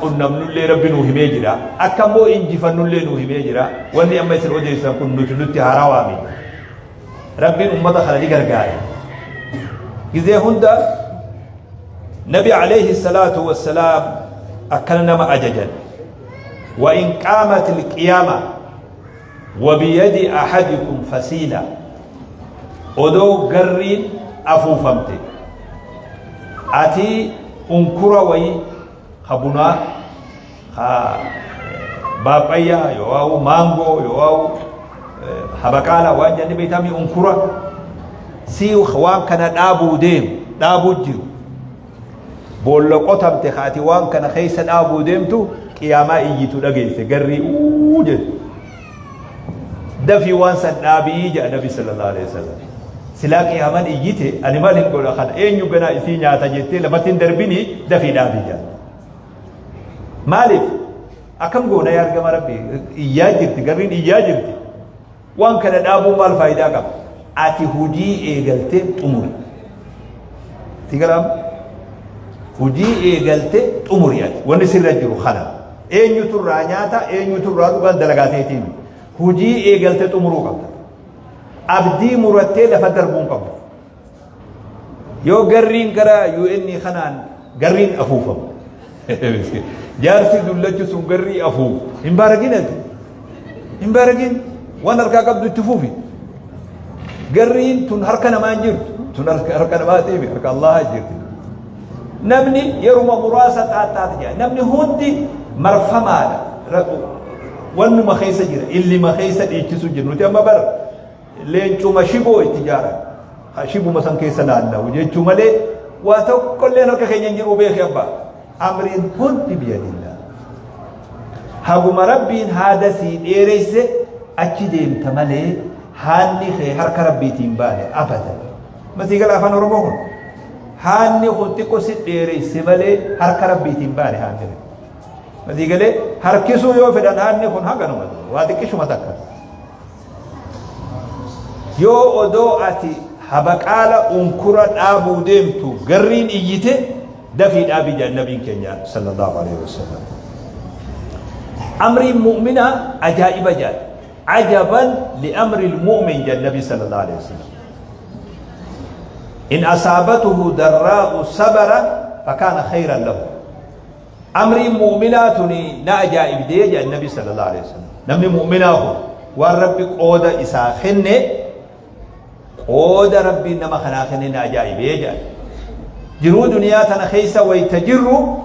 Qunnamnullee Rabbi nuu himee jira. Akka immoo injifannullee nuu himee jira. Wanni amma isin odeessan kun nuti nutti haarawaa miti. Rabbiin ummata kana ni gargaare. Gizee hunda Nabi alayhi salaatu wassalaam akkana nama ajajan. Wa in qaamatil qiyaama wa biyadi ahadikum fasiila. Odoo garriin afuufamte. Ati unkura wayii ka bunaa ka baapayyaa yookaan maangoo yookaan habaqaala waan jennee beektamni unkura si waan kana dhaabuu deemu dhaabuu jiru. Boolla qotamte ka ati waan kana keessa dhaabuu deemtu qiyaamaa iyyitu dhageesse garrii uu jedhu. Dafii waan san dhaabii jedha Nabi sallallahu alaihi wasallam. Silaa qiyaamaan iyyite ani maal hin godha kana eenyu ganaa isii nyaata jettee lafatti hin darbini dafii dhaabii jedha. Maaliif? Akkam goona yaa ergama Rabbi iyyaa jirti garriin iyyaa jirti. Waan kana dhaabuun maal faayidaa qaba? Ati hojii eegaltee xumuri. Si galaam? Hojii eegalte xumuri ati. Wanni sirra jiru kana. Eenyutu irraa nyaata, eenyutu irraa dhugaan dalagaa teetiin. Hojii eegalte xumuruu qabda. Abdii murattee lafa darbuu hin qabdu. Yoo garriin gara UN kanaan garriin afuufamu. Jaarsi dullachi sun garrii afuufu. Hin baaragin ati. Hin baaragin. Waan harkaa qabdu itti fufi. Garriin tun harka namaa hin jirtu. Tun harka namaatiif harka Allaha jirti. Namni yeruma muraasa xaaxxaata jedha. Namni hundi marfamaadha. Wannuma keessa jira. Illima keessa dhiichisu jira. Nuti amma bara leencuma shiboo itti jaaran. Ha shibuma san keessa naanna'u jechuu malee waa tokkolleen harka keenya hin jiru beeki abbaa. Amriin hundi biyadillah. Haguma Rabbiin haada sii dheereyse achi deemta malee haanni kee harka Rabbiitiin baane abadan. Masii gala afaan Oromoo kun. Haanni kun xiqqo si dheereyse malee harka Rabbiitiin baane haanni kun. Masii galee harkisuu yoo fedhan haanni kun haganuma waa xiqqishuma takka. Yoo odoo ati habaqaala unkura dhaabuu deemtu garriin iyyite dafii dhaabii jedhan nabiin keenya sallallahu alaihi wasallam. Amriin mu'minaa ajaa'iba jedhan. Ajaban li amri mu'min jedhan nabi sallallahu alaihi wasallam. In asaabatuhu darraa'u sabara fakaana khayran lahu. Amriin mu'minaa tuni na ajaa'ibdee jedhan nabi sallallahu alaihi wasallam. Namni mu'minaa kun waan Rabbi qooda isaa kenne qooda Rabbiin nama kanaa kenne na ajaa'ibee jedhan. Jiruu duniyaa tana keessa wayta jirru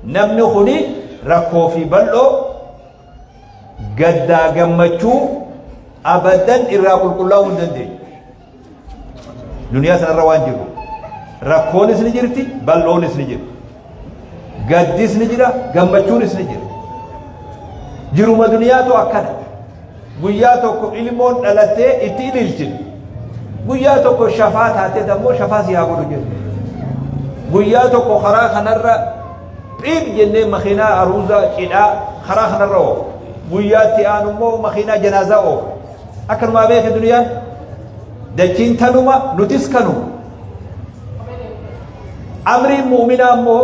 namni kuni rakkoo fi bal'oo gaddaa gammachuu abadan irraa qulqullaa'uu hin dandeenyu. Duniyaa sanarra waan jiru rakkoonis ni jirti, bal'oonis ni jirti. Gaddis ni jira, gammachuunis ni jira. Jiruma duniyaatu akkana. Guyyaa tokko ilmoon dhalattee itti ililchina. Guyyaa tokko shafaa taatee ammoo shafaa si haa godhu jenna. Guyyaa tokko karaa kanarra xiiq jennee makiinaa aruuzaa cidhaa karaa kanarra oofu. Guyyaa itti aanu immoo makiinaa janaazaa oofu. Akkanumaa beeke duniyaan dachiin tanuma nutis kanuma. Amriin mu'minaa immoo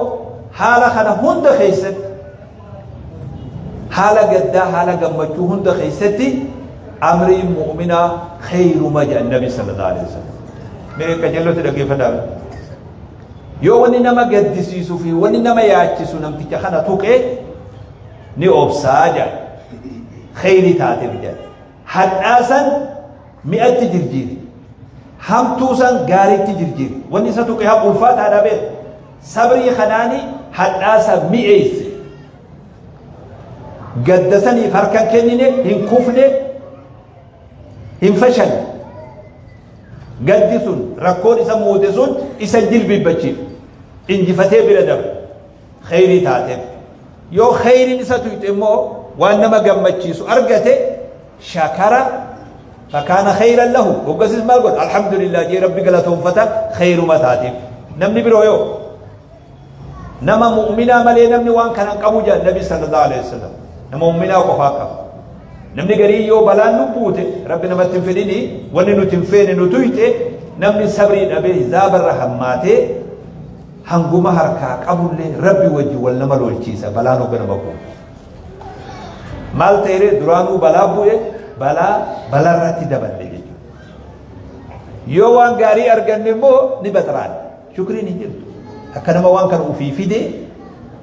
haala kana hunda keessatti haala gaddaa haala gammachuu hunda keessatti amriin mu'minaa kheeyruma jedhan nabi sallallahu alaihi wasallam. Mee qajeellotti dhaggeeffadhaa. Yoo wanni nama gaddisiisuu fi wanni nama yaachisu namticha kana tuqe ni obsaa jedhan. Kheyrii taateef jedhan. Hadhaa san mi'atti jirjiiri. Hamtuu san gaariitti jirjiiri. Wanni isa tuqe haa ulfaataadha beeku. Sabrii kanaani hadhaa san mi'eesse. Gadda saniif harka hin kennine, hin kufne, hin fashalle. Gaddi sun rakkoon isa muude sun isa jilbiibbachiif. Injifatee bira dabre. Kheyrii taateef. Yoo kheyriin isa tuyxe immoo waan nama gammachiisu argate shakara fakaana kheyran lahu hoggasis maal godha alhamdulillah jee rabbi galatoonfata kheyruma taateef. Namni biroo yoo nama mu'minaa malee namni waan kana hin qabu jedhan nabi sallallahu alaihi wasallam nama mu'minaa qofaa qaba. Namni garii yoo balaan nu buute rabbi namatti hin fedhini wanni nuti hin feene nu tuyxe namni sabrii dhabee hizaabarra hammaatee Hanguma harkaa qabullee Rabbi wajji wal nama lolchiisa balaan hogga nama bu'u. Maal ta'e duraanuu balaa bu'e, balaa balaarratti daballe jechuudha. Yoo waan gaarii arganne immoo ni baxaraan. Shukriin hin jirtu. Akka nama waan kana ofii fide,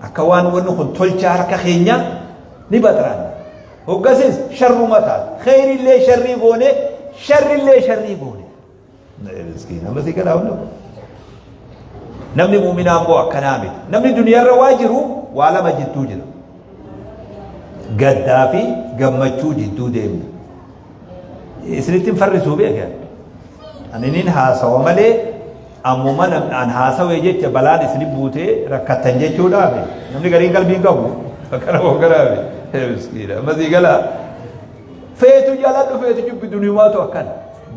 akka waan wanni kun tolchaa harka keenya ni baxaraan. Hoggasis sharruma taata. Kheyrillee sharrii goone, sharrillee sharrii goone. Miskiina amma si galaa hundi. Namni muuminaa immoo akkanaa miti. Namni duniyaarra waa jiru waa lama jidduu jira. Gaddaa fi gammachuu jidduu deemna. Isinitti hin farrisuu beekan. Ani nin haasawa malee ammuma an haasawee jecha balaan isini buutee rakkattan jechuudhaafi. Namni gariin qalbii hin qabu. Akkana hogganaafi. Miskiina amma si galaa. Feetu jaaladhu, feetu jibbi, duniyumaatu akkana.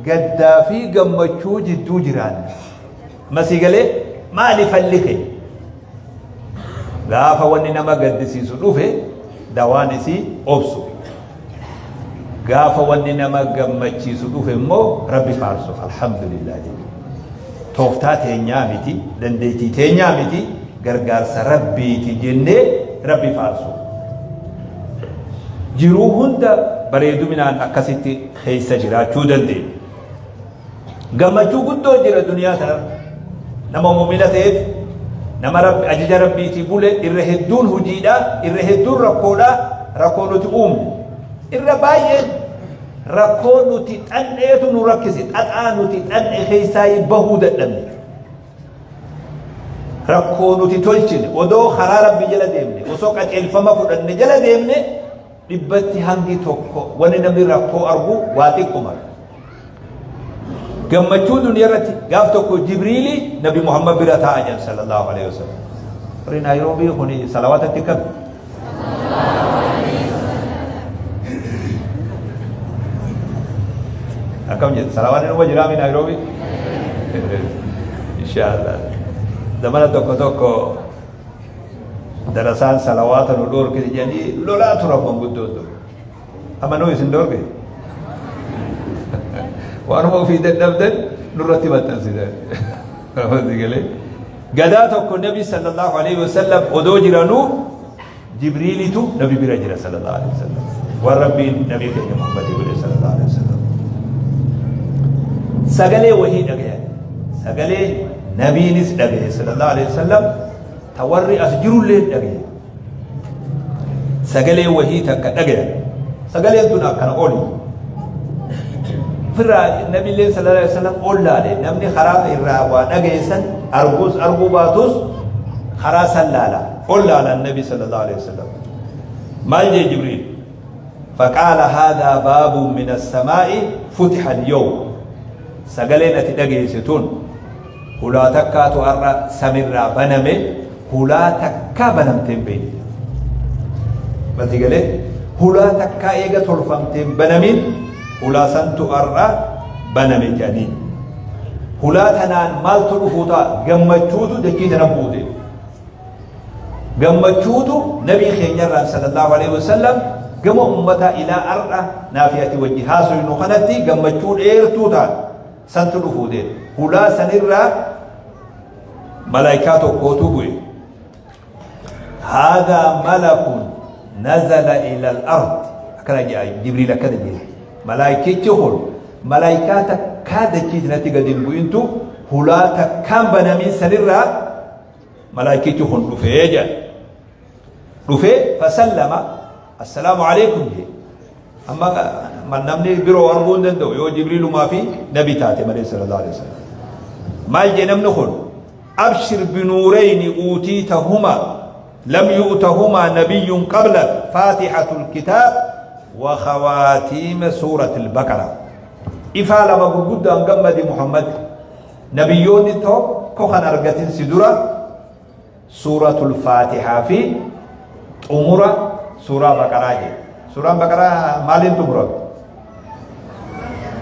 Gaddaa fi gammachuu jidduu jiraanna. Masii galee maali falli kee? Gaafa wanni nama gaddisiisu dhufe dawaan isii obsu. Gaafa wanni nama gammachiisu dhufe immoo Rabbi faarsu, alhamdulillah jechuudha. Tooftaa teenyaa miti, dandeettii teenyaa miti, gargaarsa Rabbiiti jennee Rabbi faarsu. Jiruu hunda bareeduminaan akkasitti keessa jiraachuu dandeenya. Gammachuu guddoo jira duniyaa tanarra. Nama muumina ta'eef, nama Rabbi ajaja Rabbiitii bule, irra hedduun hojiidha, irra hedduun rakkoodha, rakkoo nuti uumne. Irra baay'een rakkoo nuti xan'eetu nu rakkise, xaxaa nuti xan'e keessaa bahuu dadhabne. Rakkoo nuti tolchine, odoo karaa Rabbi jala deemne, osoo qajeelfama fudhanne jala deemne, dhibbatti hangi tokko wanni namni rakkoo argu waa xiqquma. Gammachuu duniyaa irratti gaaf tokko Jibriili Nabi Muhammad bira taa'a jedhan sallallahu alaihi wasallam. Warri Naayiroobii kun salawaatatti kami? Akkam jedhu salawaanni numa jiraami Naayiroobii? Inshaallah. Zamana tokko tokko darasaan salawaata nu dhoorkite jedhanii lolaa turan manguddoon dur. Amma nuu isin dhoorke? Waanuma ofii dadhabdan nurratti maxxansitan. Galee. Gadaa tokko Nabi sallallahu alaihi wasallam odoo jiranuu Jibriilitu Nabi bira jira sallallahu alaihi wasallam. Waan Rabbiin Nabii keenya Muhammadii godhe sallallahu alaihi wasallam. Sagalee wahii dhagayan. Sagalee Nabiinis dhagaye sallallahu alaihi wasallam, ta warri as jirullee dhagaye. Sagalee wahii takka dhagayan. Sagaleen tun akkana oli. Ofirraa Nabiilleen sallallahu alaihi wasallam ol laale. Namni karaa irraa waa dhagaye san arguus arguu baatus karaa san laala. Ol laalan Nabi sallallahu alaihi wasallam. Maal jee Jibriil? فقال هذا باب من السماء فتح اليوم. Sagaleen ati dhageesse tun hulaa takkaatu har'a samirraa baname, hulaa takkaa banamtee hin beekne. Bati galee hulaa takkaa eega tolfamtee hin banamin, hulaa santu har'a baname jedhanii. Hulaa tanaan maaltu dhufuu ta'a? Gammachuutu dachii tana buute. Gammachuutu Nabii keenyarraan sallallahu alaihi wasallam gama ummataa ilaa har'a naafi ati wajji haasofnu kanatti gammachuu dheertuu taate santu dhufuu deema. Hulaa sanirraa malaayikaa tokkootu bu'e. Haadhaa malakun nazala ila al-ard. Akkana jedha Jibriil, akkana jedhe. Malaayikichi kun malaayikaa takkaa dachii tanatti gadi hin bu'intu, hulaa takkaan banamiin sanirraa malaayikichi kun dhufee jedha. Dhufee fasallama, assalaamu alaikum jedhe. Amma namni biroo arguu hin danda'u yoo Jibriilumaa fi Nabi taate malee sallallahu alaihi wasallam. Maal jedhe namni kun? Abshir binuurayni uutiitahuma lam yu'tahumaa nabiyyun qablak, faatihatul kitaab wa khawaatiima suuratil baqara. Ifaa lama gurguddaan gammadi Muhammad. Nabiyyoonni tokko kan argatin si dura, suuratul faatihaa fi xumura suuraa Baqaraa jedhe. Suuraan Baqaraa maaliin xumurame?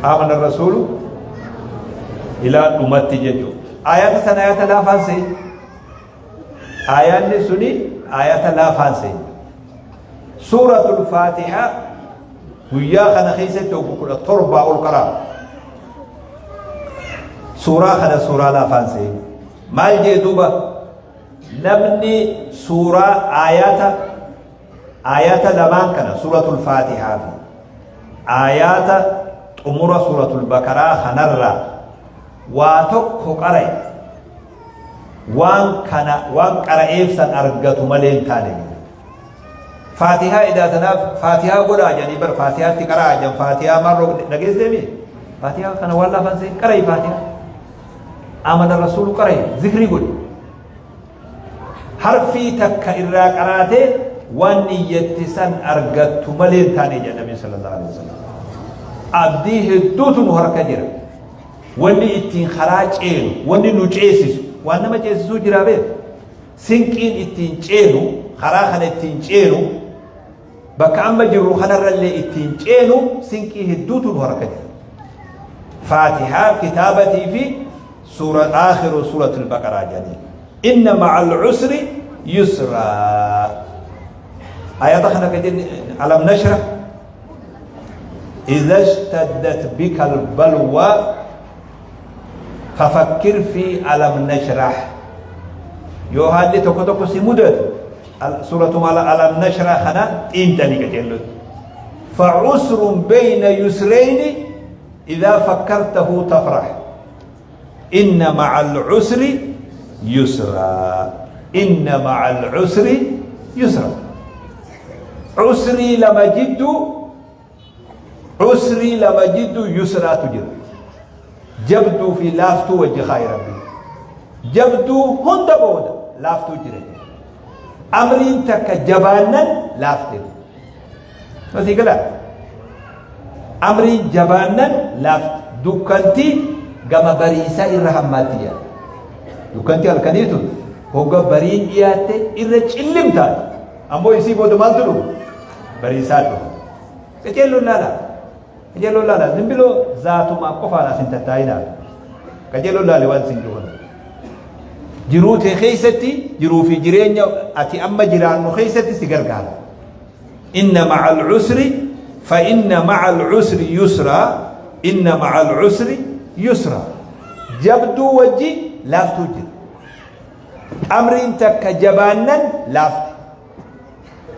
Aamana rasuulu ilaa dhumatti jechuudha. Ayata sana ayata laafaan se'e. Ayaanni suni ayata laafaan se'e. Suuratul faatihaa guyyaa kana keessatti oggu 17 ol qaraa. Suuraa kana suuraa laafaan se'e. Maal jee duuba? Namni suuraa aayata aayata lamaan kana, Suuratul Faatihaa fi aayaata xumura Suuratul Baqaraa kanarraa waa tokko qara'e, waan kana waan qara'eef san argatu malee hin taane. Faatihaa idaa tanaaf Faatihaa godhaa jedhanii bar, Faatihaatti qara'aa jedhan. Faatihaa marroo dhageesseemi. Faatihaa kana waan lafan seen qara'i, Faatihaa Amana Rasuulu qara'i, zikrii godhi. Harfii takka irraa qaraatee waan niyyatti san argattu malee hin taane jedha Nabi sallallahu alaihi wasallam. Abdii hedduutu nu harka jira. Wanni ittiin karaa ceenu, wanni nu ceesisu, waan nama ceesisuu jira beeku. Sinqiin ittiin ceenu, karaa kana ittiin ceenu, bakka amma jirru kanarrallee ittiin ceenu, sinqii hedduutu nu harka jira. Faatihaa kitaabatii fi suura aakhiru Suuratul Baqaraa jedhanii. Inna ma'al usri yusraa. Ayata kana ka jenne alam nashrah, idha ishtaddat bika albalwa fafakkir fi alam nashrah. Yoo haalli tokko tokko si mudatu, suuratuma alam nashrah kana xiinxalii qajeellotti. Fa'usrun bayna yusrayni idha fakkartahu tafrah. Inna ma'al usri yusra. Inna ma'al usri yusra. Usrii lama jidduu, usrii lama jidduu yusraatu jira. Jabduu fi laaftuu wajji kaayi Rabbi. Jabduu hunda booda laaftuu jira. Amriin takka jabaannan laaftee. Masii galaa. Amriin jabaannan laafti. Dukkanti gama bariisaa irra hammaatti jedha. Dukkanti halkanii tun hogga bariin dhiyaatte irra cillim taate. Ammoo isii booda maaltu dhufa? Bariisaa dhufa. Qaceelloon laala. Qaceelloon laala. Zimbiloo zaatumaa qofaan as hin tattaa'inaa. Qaceelloon laale waan isin jiru. Jiruu tee keessatti, jiruu fi jireenya ati amma jiraannu keessatti si gargaara. Inna ma'al usri fa inna ma'al usri yusra, inna ma'al usri yusra. Jabduu wajji laaftuu jira. Amriin takka jabaannan laafte.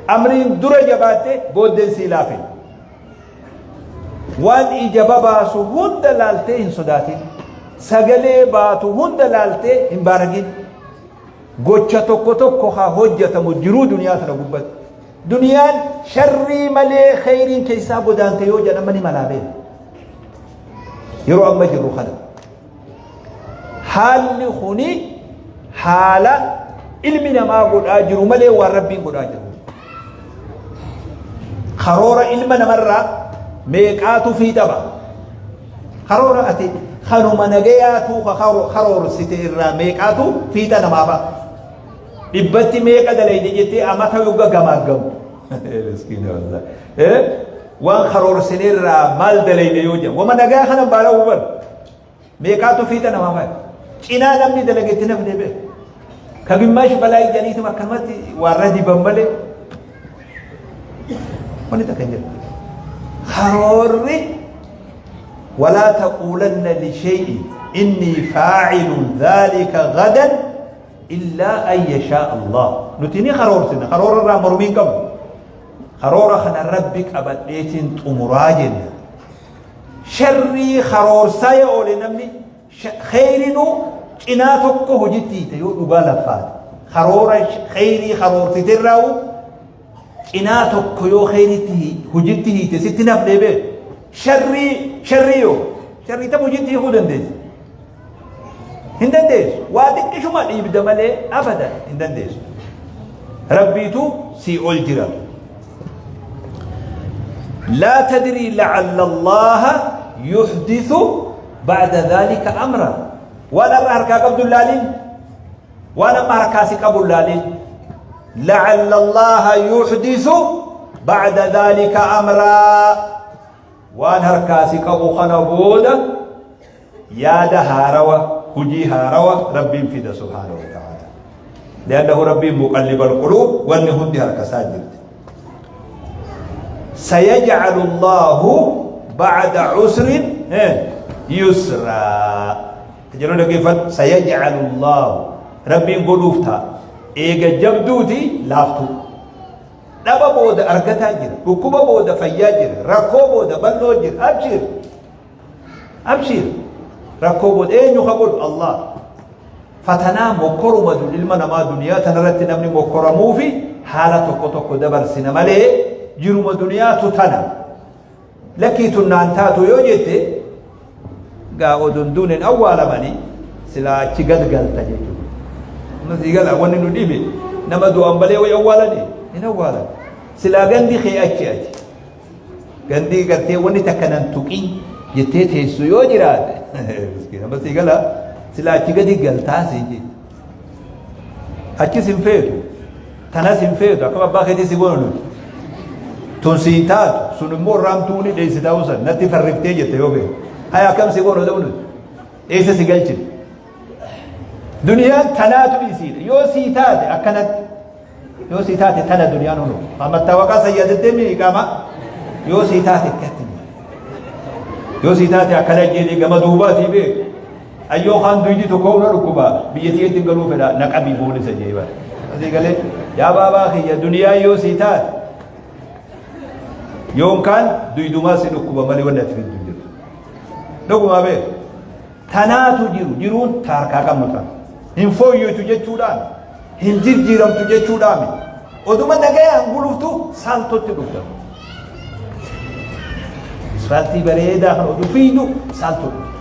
Amriin dura jabaatte booddeen sii laafe. Waan ija babaasu hunda laaltee hin sodaatin. Sagalee baatu hunda laaltee hin baaragin. Gocha tokko tokko haa hojjetamu jiruu duniyaa tana gubbatti. Duniyaan sharrii malee kheyriin keessaa godaante yoo jedhaman ni malaa beeku. Yeroo amma jirru kana. Haalli kuni haala ilmi namaa godhaa jiru malee waan Rabbiin godhaa jiru. Karoora ilma namarraa meeqaatu fiixa ba'a? Karoora ati kanuma nagayaatu karoorsite irraa meeqaatu fiixa namaa ba'a? Dhibbatti meeqa dalayde jettee amata yogga gamaaggamu. Miskiina wallahi. Waan karoorsine irraa maal dalayne yoo jedhan. Wama nagaa kana baala huban. Meeqaatu fiixa namaa ba'a? Cinaa namni dalagetti namni beeku. Ka gimmaash balaa ijaniituma akkanumatti waarra diban malee. Wanni takka hin jiru. Karoorri walaa taquulanna lishay'in innii faa'ilun dhaalika gadan illaa an yashaa Allah. Nuti ni karoorsina. Karoora irraa mormii hin qabnu. Karoora kana Rabbi qabadheetiin xumuraa jenna. Sharrii karoorsaa yoo oole namni, kheyrinuu cinaa tokko hojitti hiite yoo dhugaa laffaate. Karoora kheyrii karoorsite irraa'u cinaa tokko yoo kheyritti hojitti hiite sitti nafnee beeku. Sharrii sharrii yoo sharrii tam hojitti hiikuu dandeessi. Hin dandeessu. Waa xiqqishuma dhiibda malee abadan hin dandeessu. Rabbiitu sii ol jira. Laa tadrii la'alla Allaaha yuhdithu ba'da dhaalika amra. Waan har'a harkaa qabdu hin laalin. Waan amma harkaa si qabu hin laalin. La'alla Allaaha yuhdithu ba'da dhaalika amraa. Waan harkaa si qabu kana booda yaada haarawa, hujii haarawa Rabbiin fida subhaanahu wa ta'ala. Li'annahu Rabbiin muqallibal quluub, wanni hundi harka isaa jirti. Sayaj'alu Allahu ba'da usrin yusraa. Jedhu dhaggeeffadhu. Sayaj'alu Allahu, Rabbiin godhuuf ta'a. Eega jabduuti laaftuu. Dhaba booda argataa jira. Dhukkuba booda fayyaa jira. Rakkoo booda bal'oo jira. Abshir. Abshir. Rakkoo booda eenyu ka godhu? Allah. Fatanaa mokkoruma ilma namaa duniyaa tanarratti namni mokkoramuufi haala tokko tokko dabarsina malee jiruma duniyaatu tana. Lakkii tun naan taatu yoo jette gaa oduun duuneen awwaalamanii silaa achi gad galta jechuudha. Amma sii gala wanni nu dhibe nama du'an malee way awwaalanii hin awwaalan. Silaa gandi kee achi ati. Gandii gartee wanni takka nan tuqin jettee teessu yoo jiraate miskiina amma sii gala silaa achi gadi galtaa sii jee. Achis hin feetu. Tanas hin feetu. Akkam abbaa keetii si goona nuti. Tun siin taatu sun immoo raamtuu ni dheessitaa usan natti farriftee jette yoo feetu. Haya akkam si goona ta'u nuti. Eessa si galchine. Duniyaan tanaatu isiidha. Yoo sii taate akkanatti. Yoo sii taate tana duniyaan hunu. Mattaawaqaa sayyaadattee mi iqaamaa. Yoo sii taate akkatti. Yoo sii taate akkana jedhee gama duubaatii beeku. Ayyoo kaan duydi tokko na dhukkuba biyya tiyyatti galuu fedha na qabii boolisa jee bara. Asii galee yaa baabaa kiyya duniyaa yoo sii taate yoon kaan duydumaa si dhukkuba malee wanni ati fiddu hin jiru. Dhugumaa beeku. Tanaatu jiru jiruun taarkaa qabnu tana. Hin fooyyootu jechuudhaan hin jijjiiramtu jechuudhaan oduma nagayaan guluftu saaltotti dhufta. Isfaaltii bareedaa kan oduu fiidu saaltoo dhufta.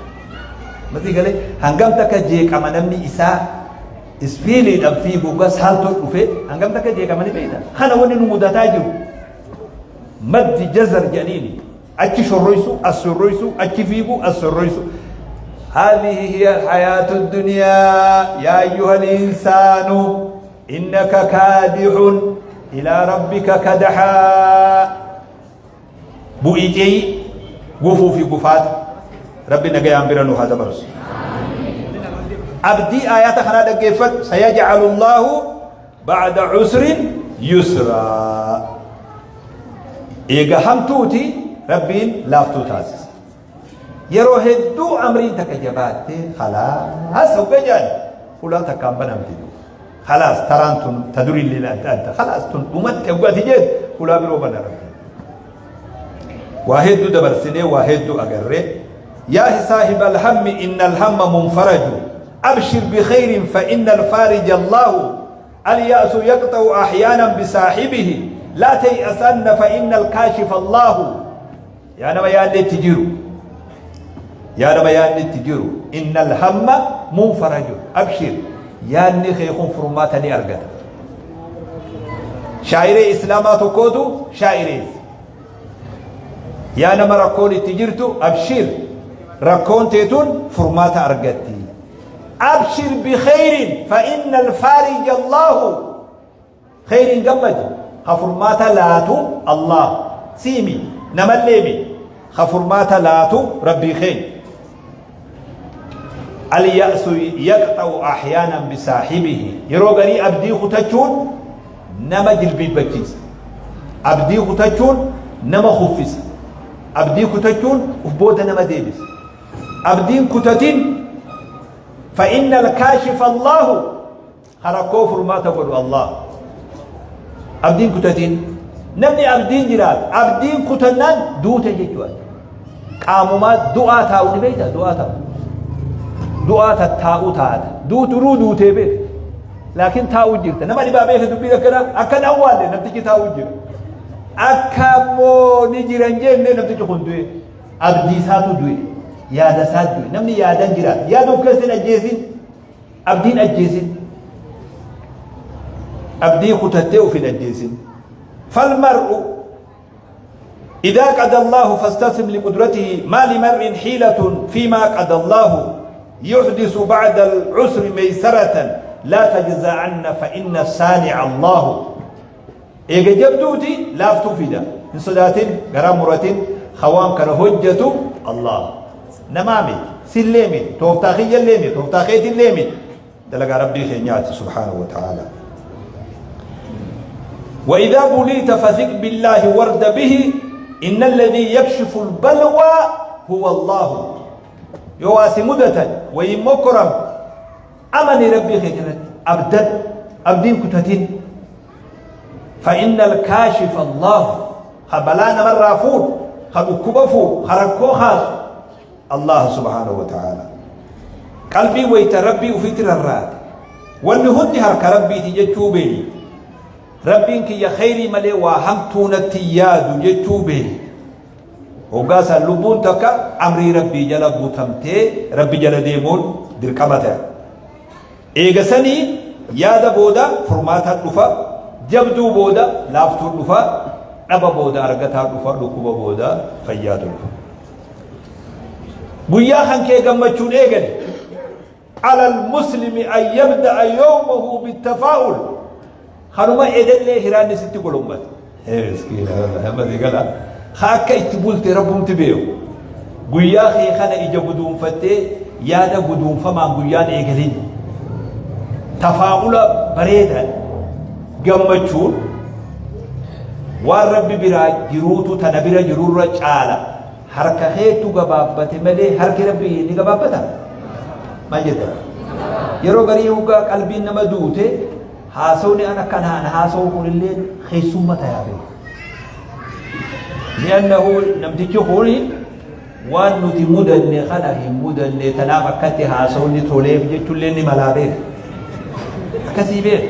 Masii galee hangam takka jeeqama namni isaa ispiiliidhaan fiigu ga saaltoo dhufe hangam takka jeeqama ni beekta. Kana wanni nu mudataa jiru maddi jazar jedhaniini achi shorroysu as shorroysu achi fiigu as shorroysu. هذه هي الحياة الدنيا يا أيها الإنسان إنك كادح إلى ربك كدحا bu'ii ce'ii gufuu fi gufaata rabbi nagayaan bira nu haa dabarsu. Abdii aayaata kanaa dhaggeeffadhu sayaj'alu Allaahu ba'da usrin yusraa. Eega hamtuuti rabbiin laaftuu taasisa. Yeroo hedduu amriin takka jabaattee khalaas hogga jedhan fulaan takkaan banamti. Khalaas taraan tun ta durillee adda adda khalaas tun dhumatte hogga ati jettu fulaa biroo bana rabbiin. Waa hedduu dabarsinee waa hedduu agarree yaa saahiba alhammi inna alhamma munfaraju abshir bikhayrin fa inna alfaarija allahu alya'su yaqta'u ahyaanan bisaahibihi laa tay'asanna fa inna alkaashifa allahu. Yaa nama yaadni itti jiru, yaa nama yaadni itti jiru, inna alhamma munfaraju abshir, yaadni kee kun furmaata ni argata. Shaa'iree islaamaa tokkootu shaa'irees yaa nama rakkoon itti jirtu abshir, rakkoon teetun furmaata argatti. Abshir bikhayrin fa inna alfaarija allahu. Kheyriin gammadi ka furmaata laatu Allah sii miti namallee miti ka furmaata laatu Rabbii keenya. Al-ya'su yaqxa'u ahyaanan bisaahibihi yeroo garii abdii kutachuun nama jilbiibbachiisa. Abdii kutachuun nama kuffisa. Abdii kutachuun uf booda nama deebisa. Abdiin kutatin fa innal kaashifa Allahu. Ka rakkoo furmaata godhu Allah. Abdiin kutatiin. Namni abdiin jiraatu abdiin kutannaan duute jechuudha. Qaamumaa du'aa taa'u ni beekta du'aa taa'u. Du'aa tattaa'u taata. Duuturuu duutee beekta. Laakiin taa'u jirta. Nama dhibaa beeka dubbiin akkana akkan awwaalle namtichi taa'u jira. Akka immoo ni jiran jenne namtichi kun du'e. Abdii isaatu du'e. Yaada isaa du'e. Namni yaadan jiraata. Yaada of keessa hin ajjeesin. Abdiin ajjeesin. Abdii kutattee of hin ajjeesin. Falmar'u إذا قضى الله فاستسلم لقدرته ما لمرء حيلة فيما قضى الله يحدث بعد العسر ميسرة لا تجزعن فإن الصانع الله. Eega jabduuti laaftuu fida. Hin sodaatin, garaa muratin, hawaan kana hojjatu Allah. Namaa miti, sillee miti, tooftaa kiyyallee miti, tooftaa keetillee miti. Dalagaa Rabbii keenyaati subhaanahu wa ta'ala. وإذا بليت فثق بالله وارد به إن الذي يكشف البلوى هو الله. Yoo waa si mudatan wayin mokkoram amani rabbii kee jalatti abdad. Abdiin kutatin. Fa'innal kaashifa Allahu ha balaa namarraa fuudhu, ha dhukkuba fuudhu, ha rakkoo kaasu Allah subhaanahu wa ta'ala. Qalbii wayta Rabbii ufitti rarraate. Wanni hundi harka Rabbiiti jechuu beeyi. Rabbiin kiyya kheyrii malee waa hamtuu natti hin yaadu jechuu beeyi. Hoggaa san lubbuun takka amrii Rabbii jala butamtee Rabbi jala deemuun dirqama ta'a. Eega sanii yaada booda furmaataan dhufa, jabduu booda laaftuun dhufa, dhaba booda argataan dhufa, dhukkuba booda fayyaatu dhufa. Guyyaa kan kee gammachuun eegali. Alal muslimi an yabda'a yawmahu bittafaa'ul. Kanuma edellee hiraanni sitti golommate. Ee miskiina wallahi amma si gala. Ha akka itti bulte rabbumti beeku. Guyyaa kee kana ija guduunfattee yaada guduunfamaan guyyaan eegalin. Tafaa'ula bareedaan gammachuun waan rabbi biraa jiruutu tana bira jirurra caala. Harka keetu gabaabbate malee harki rabbi ni gabaabbata? Maal jetta? Yeroo garii hoggaa qalbiin nama duute haasawni an akkanaan haasawu kunillee keessumma tayaa beeku. Li'annahu namtichi kun waan nuti mudanne kana hin mudanne tanaaf akkatti haasawni toleef jechuullee ni malaa beeka. Akkasii beeka.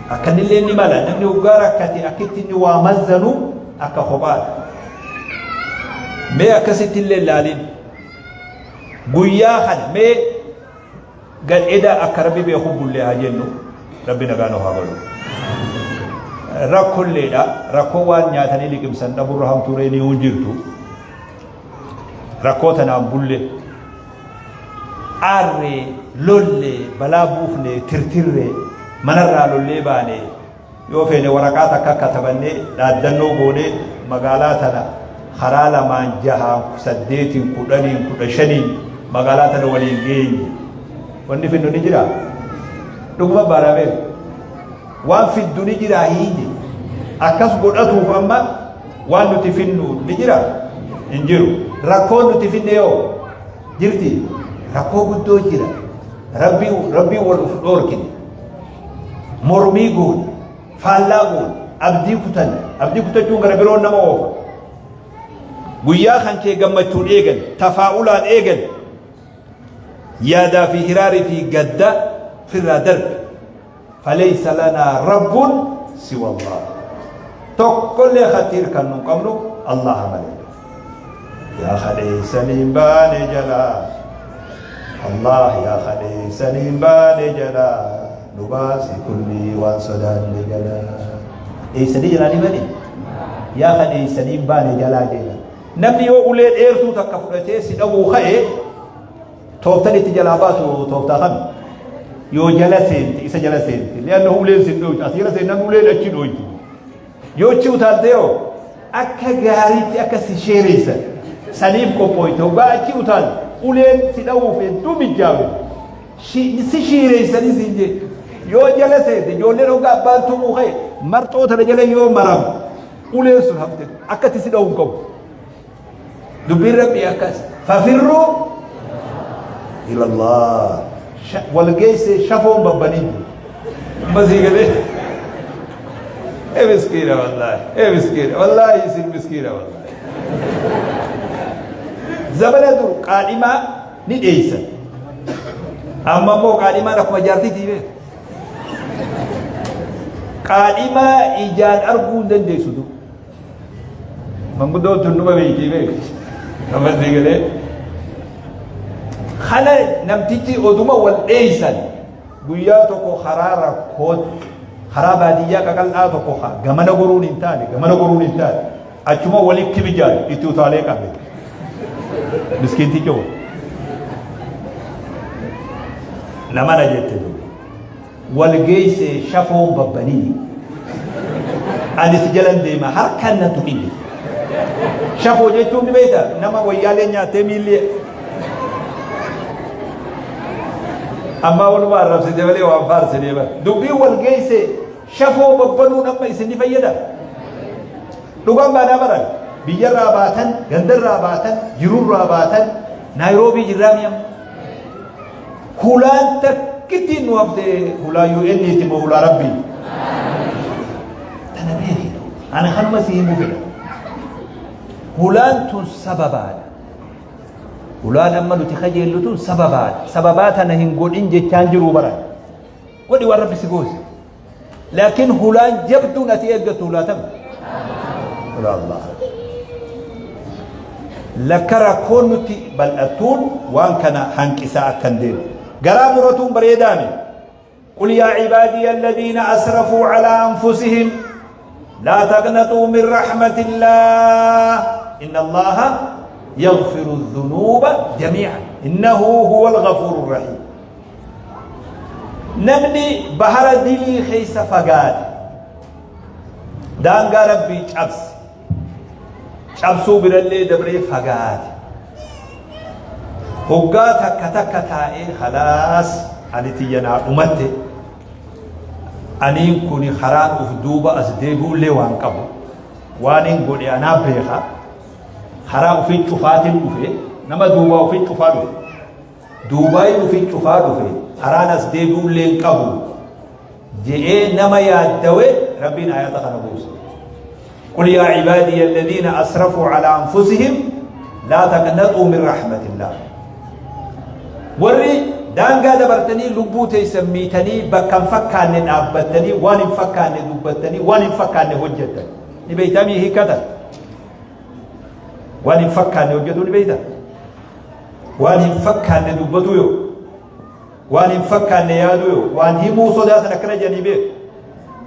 Akkanillee ni mala namni hoggaa rakkate akkitti inni waa mazzanu akka kophaadha. Mee akkasitti illee ilaalin. Guyyaa kana mee gadheda akka rabbi beeku bullee haa jennu rabbi nagaa nu haa godhu. Rakkolleedha. Rakkoo waan nyaatanii liqimsan dhaburra hamtuu reenii hin jirtu. Rakkoo tanaan bulle. Aarree, lollee, balaa buufne, tirtirree, manarraa lollee baane yoo feene waraqaa takka katabannee dhaaddannoo goonee magaalaa tana karaa lamaan jahaan saddeetiin kudhaniin 15n magaalaa tana waliin geenye. Wanni finnu ni jira? Dhuguma baramee waan fiddu ni jira hiije. Akkas godhatuuf amma waan nuti finnu ni jira? Hin jiru. Rakkoon nuti finne yoo jirti? Rakkoo guddoo jira. Rabbii rabbii wal uf dhoorkine. Mormii goone, faallaa goone, abdii kutanne. Abdii kutachuun gara biroon nama oofa. Guyyaa kan kee gammachuun eegali, tafaa'ulaan eegali. Yaadaa fi hiraarii fi gadda firraa darbi. Falaysa lanaa rabbun siwa Allah. Tokkollee khatiir kan nun qabnu Allaha malee. Yaa kadheessaniin baane jalaa. Allah yaa kadheessaniin baane jalaa. Nu baasi kulli waan sodaanne jalaa. Dheessanii jalaa ni bane. Yaa kadheessaniin baane jalaa jedha. Namni yoo ulee dheertuu takka fudhatee si dhawuu ka'e tooftan itti jalaa baatu tooftaa kami? Yoo jala seente isa jala seente. Li'annahu uleen sin dhoytu. As jala seennaan uleen achi dhoyti. Yoo achi utaalte yoo akka gaariitti akka si sheereessan saniif qophooyte hoggaa achi utaalte uleen si dhawuuf hedduu mijjaawe. Si shiireessanii siin jee. Yoo jala seente ijoolleen hoggaa abbaan tumuu ka'e marxoo tana jala yoo maramu uleen sun hafte akkatti si dhawuu hin qabu. Dubbiin Rabbii akkas. Fafirruu ilallah. Wal geessee shafoon babbanii jiru. Amma sii galee. Ee miskiina wallaahi. Ee miskiina wallaahi isin miskiina wallaahi. Zamana dur qaadhimaa ni dheeysan. Amma immoo qaadhimaan akkuma jaartiitii beeku. Qaadhimaa ijaan arguu hin dandeessu dur. Manguddoon tun numa beektii beek. Amma sii galee. Kana namtichi oduma wal dheeysan guyyaa tokko karaa rakkootti karaa baadiyyaa qaqal'aa tokko gamana goruun hin taane gamana goruun hin taane achuma walitti bijaan itti utaalee qabe. Miskiinticha wal. Nama na jette duuba. Wal geessee shafoon babbanii. Ani si jalan deema harkaan na tuqin jette. Shafoo jechuun ni beekta nama wayyaalee nyaattee miilli ammaa waluma arrabsite malee waan faarsine bara. Dubbiin wal geessee shafoo babbanuun amma isin ni fayyada. Dhugaan baanaa baran biyyarraa baatan gandarraa baatan jirurraa baatan Naayiroobii jirraa mi'am. Hulaan takka Takkittiin nu hafte hulaa UN ti moo hulaa Rabbii? Tana beeki. Ani kanuma si himuu fedha. Hulaan tun sababaadha. Hulaan amma nuti kajeellu tun sababaadha. Sababaa tana hin godhin jechaan jiruu bara. Godhi waan Rabbi si goose. Laakiin hulaan jabduun ati eeggattu hulaa tam? Hulaa Allah. Lakka rakkoon nutti bal'attuun waan kana hanqisaa akkan deemu. Garaa muratuun bareedaame. قل يا عبادي الذين أسرفوا على أنفسهم لا تقنطوا من رحمة الله إن الله يغفر الذنوب جميعا إنه هو الغفور الرحيم. Namni bahara dilii keessa fagaate, daangaa Rabbii cabse, cabsuu birallee dabree fagaate, hoggaa takka takka taa'ee khalaas ani tiyya naa dhumatte, aniin kuni karaan uf duuba as deebi'ullee waan qabu, waanin godhe anaa beeka, karaa ufii cufaatiin dhufe, nama duubaa ufii cufaa dhufe, duubaayin ufii cufaa dhufe, karaan as deebi'ullee hin qabu je'ee nama yaaddawe, Rabbiin ayata kana buuse. قل يا عبادي الذين أسرفوا على أنفسهم لا تقنطوا من رحمة الله. Warri daangaa dabartanii lubbuu teessan miitanii, bakka hin fakkaanne dhaabbattanii, waan hin fakkaanne dubbattanii, waan hin fakkaanne hojjettan. Ni beeytamii hiikata? Waan hin fakkaanne hojjetuu ni beeyta? Waan hin fakkaanne dubbatu yoo, waan hin fakkaanne yaaduu yoo, waan himuu sodaatan akkana jedhanii beeku.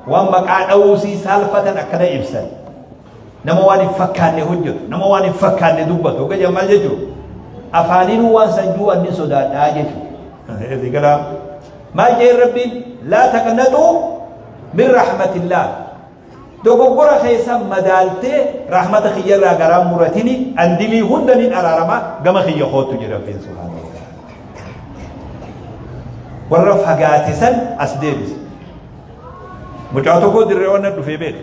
Waan maqaa dha'uusii saalfatan akkana ibsan. Nama waan hin fakkaanne hojjetu, nama waan hin fakkaanne dubbatu. Hogga jedhan maal jechuudha? Afaaniinuu waan san juu anni sodaadhaa jechuudha. Galaa maal jeen Rabbiin? لا تقنطوا من رحمة الله. Dogoggora keessan madaaltee rahmata kiyyarraa garaa muratini, andilii hunda nin araarama, gama kiyya koottu jedha Rabbiin سبحانه وتعالى. Warra fagaate san as deebise. Mucaa tokko dirree wannan dhufee beeka.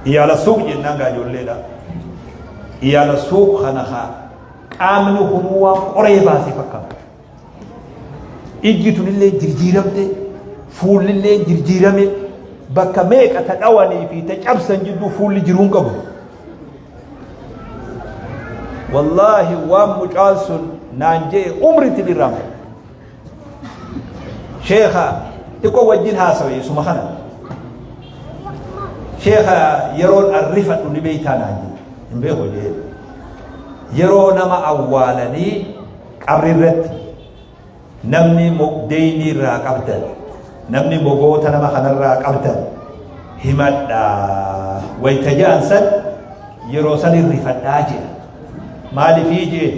Iyaala suuq jennaan gaa ijoolleedha. Iyaala suuq kana haa qaamni kunuu waan qoree baase fakkaata. Ijji tunillee jirjiiramte, fuullillee jirjiirame, bakka meeqa ta dhawanii fi ta cabsan jidduu fuulli jiruun qabu. Wallaahi waan mucaan sun naan jee umritti dhirraanfadha. Sheekha, xiqqoo wajjin haasawe suma kana. Sheekha, yeroon arrifadhu ni beeytaa naan jee. Hin beeku jee. Yeroo nama awwaalanii qabri irratti namni deynii irraa qabdan, namni mogoota nama kanarraa qabdan himadhaa wayta ja'an san, yeroo san irrifadhaa jedha. Maaliifii jee,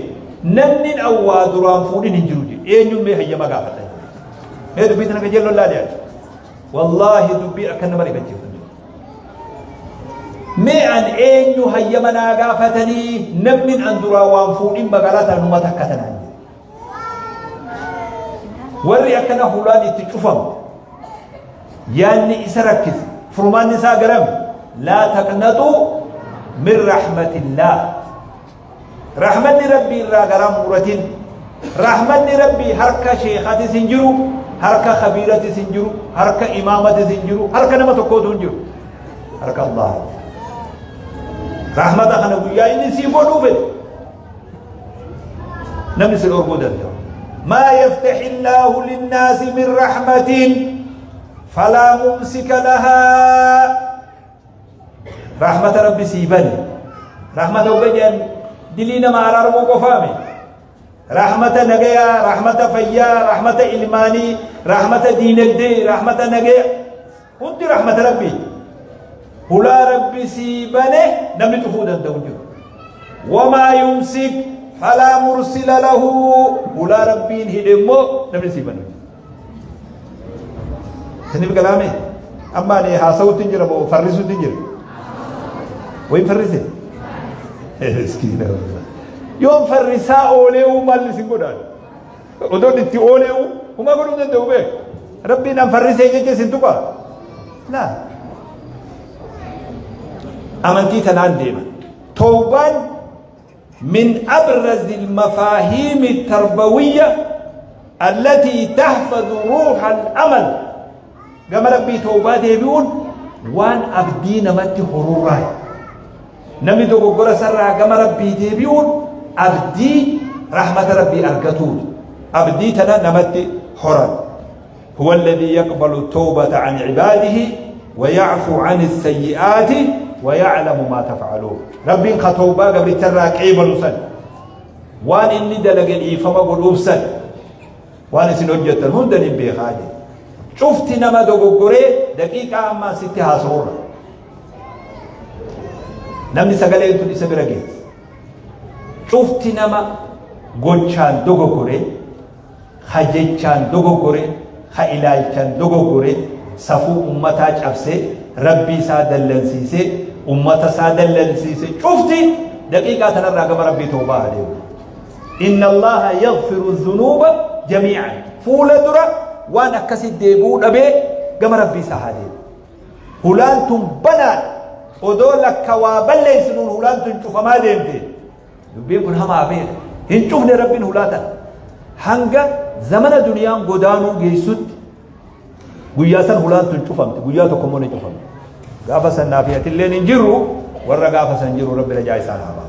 namni awwaa duraan fuudhin hin jiru jee, eenyuun mee hayyama gaafadha. Mee dubbii tana qajeelloon laali ati. Wallaahi dubbii akka nama rifachiiftu. Mee an eenyu hayyama naa gaafatanii, namni an duraa waan fuudhin magaalaa tana numa takka tanaan jedhe. Warri akkana hulaan itti cufamu, yaanni isa rakkise, furmaanni isaa garam? لا تقنطوا من رحمة الله. Rahmanni Rabbii irraa garaa muratin. Rahmanni Rabbii harka sheekatis hin jiru, harka kabiiratis hin jiru, harka imaamatis hin jiru, harka nama tokkootu hin jiru. Harka Allah. Rahmata kana guyyaa inni sii godhuu fedhe namni si dhorkuu danda'u. ما يفتح الله للناس من رحمة فلا ممسك لها. Rahmata Rabbi sii bane, rahmata hogga dilii nama araarmuu qofaame, rahmata nagayaa, rahmata fayyaa, rahmata ilmaanii, rahmata diinagdee, rahmata nagaya, hundi rahmata Rabbii. Hulaa Rabbi sii bane namni cufuu danda'u jiru. وما يمسك فلا مرسل له. Hulaa Rabbiin hidhe immoo namni sii bane. Siniif galaame? Amma ani haasawutti hin jira moo farrisuutti hin jira? Wayin farrise? Miskiina, yoon farrisaa oolee maal isin godhaan? Odoon itti oolee humaa godhuu danda'u beek. Rabbiin an farrisee jecha isin tuqa laa. Amantii tanaan deeman. Tawbaan من أبرز المفاهيم التربوية. التي تحفظ روح الأمل. Gama Rabbii tawbaa deebi'uun waan abdii namatti horurraa. Namni dogoggora sarraa gama Rabbii deebi'uun abdii rahmata Rabbii argatuun abdii tana namatti horan. هو الذي يقبل التوبة عن عباده ويعفو عن السيئات ويعلم ما تفعلون. ربي خطوبة قبل ترى قيبل سن وان إني دلق إيفما قلوب سن وان سنوجة هندن بخاجي. شفت نما دوغوري دقيقة أما ستها صورة نمني سقالي انتو نسا برقيت. شفت نما قلشان دوغوري خجيشان دوغوري خإلالشان دوغوري صفو أمتا جبسي ربي سادلنسيسي أمتا سادلنسيسي. شفتي دقيقة تنرى ربي توبة عليه. إن الله يغفر الذنوب جميعا. فول درا وانا كسي ديبو دبي غم ربي سهادي هولان تم بنان ودو لك وابل سنون هولان تم شوف ما ديمتي دبي كن هما بين هن شوفني ربي هولاتا هنگا زمن دنيا غدانو گيسوت گوياسن هولان تم شوفمت گويا تو كوموني شوفمت غافا سنافيات اللين انجرو ورا غافا سنجرو ربي رجاي سالها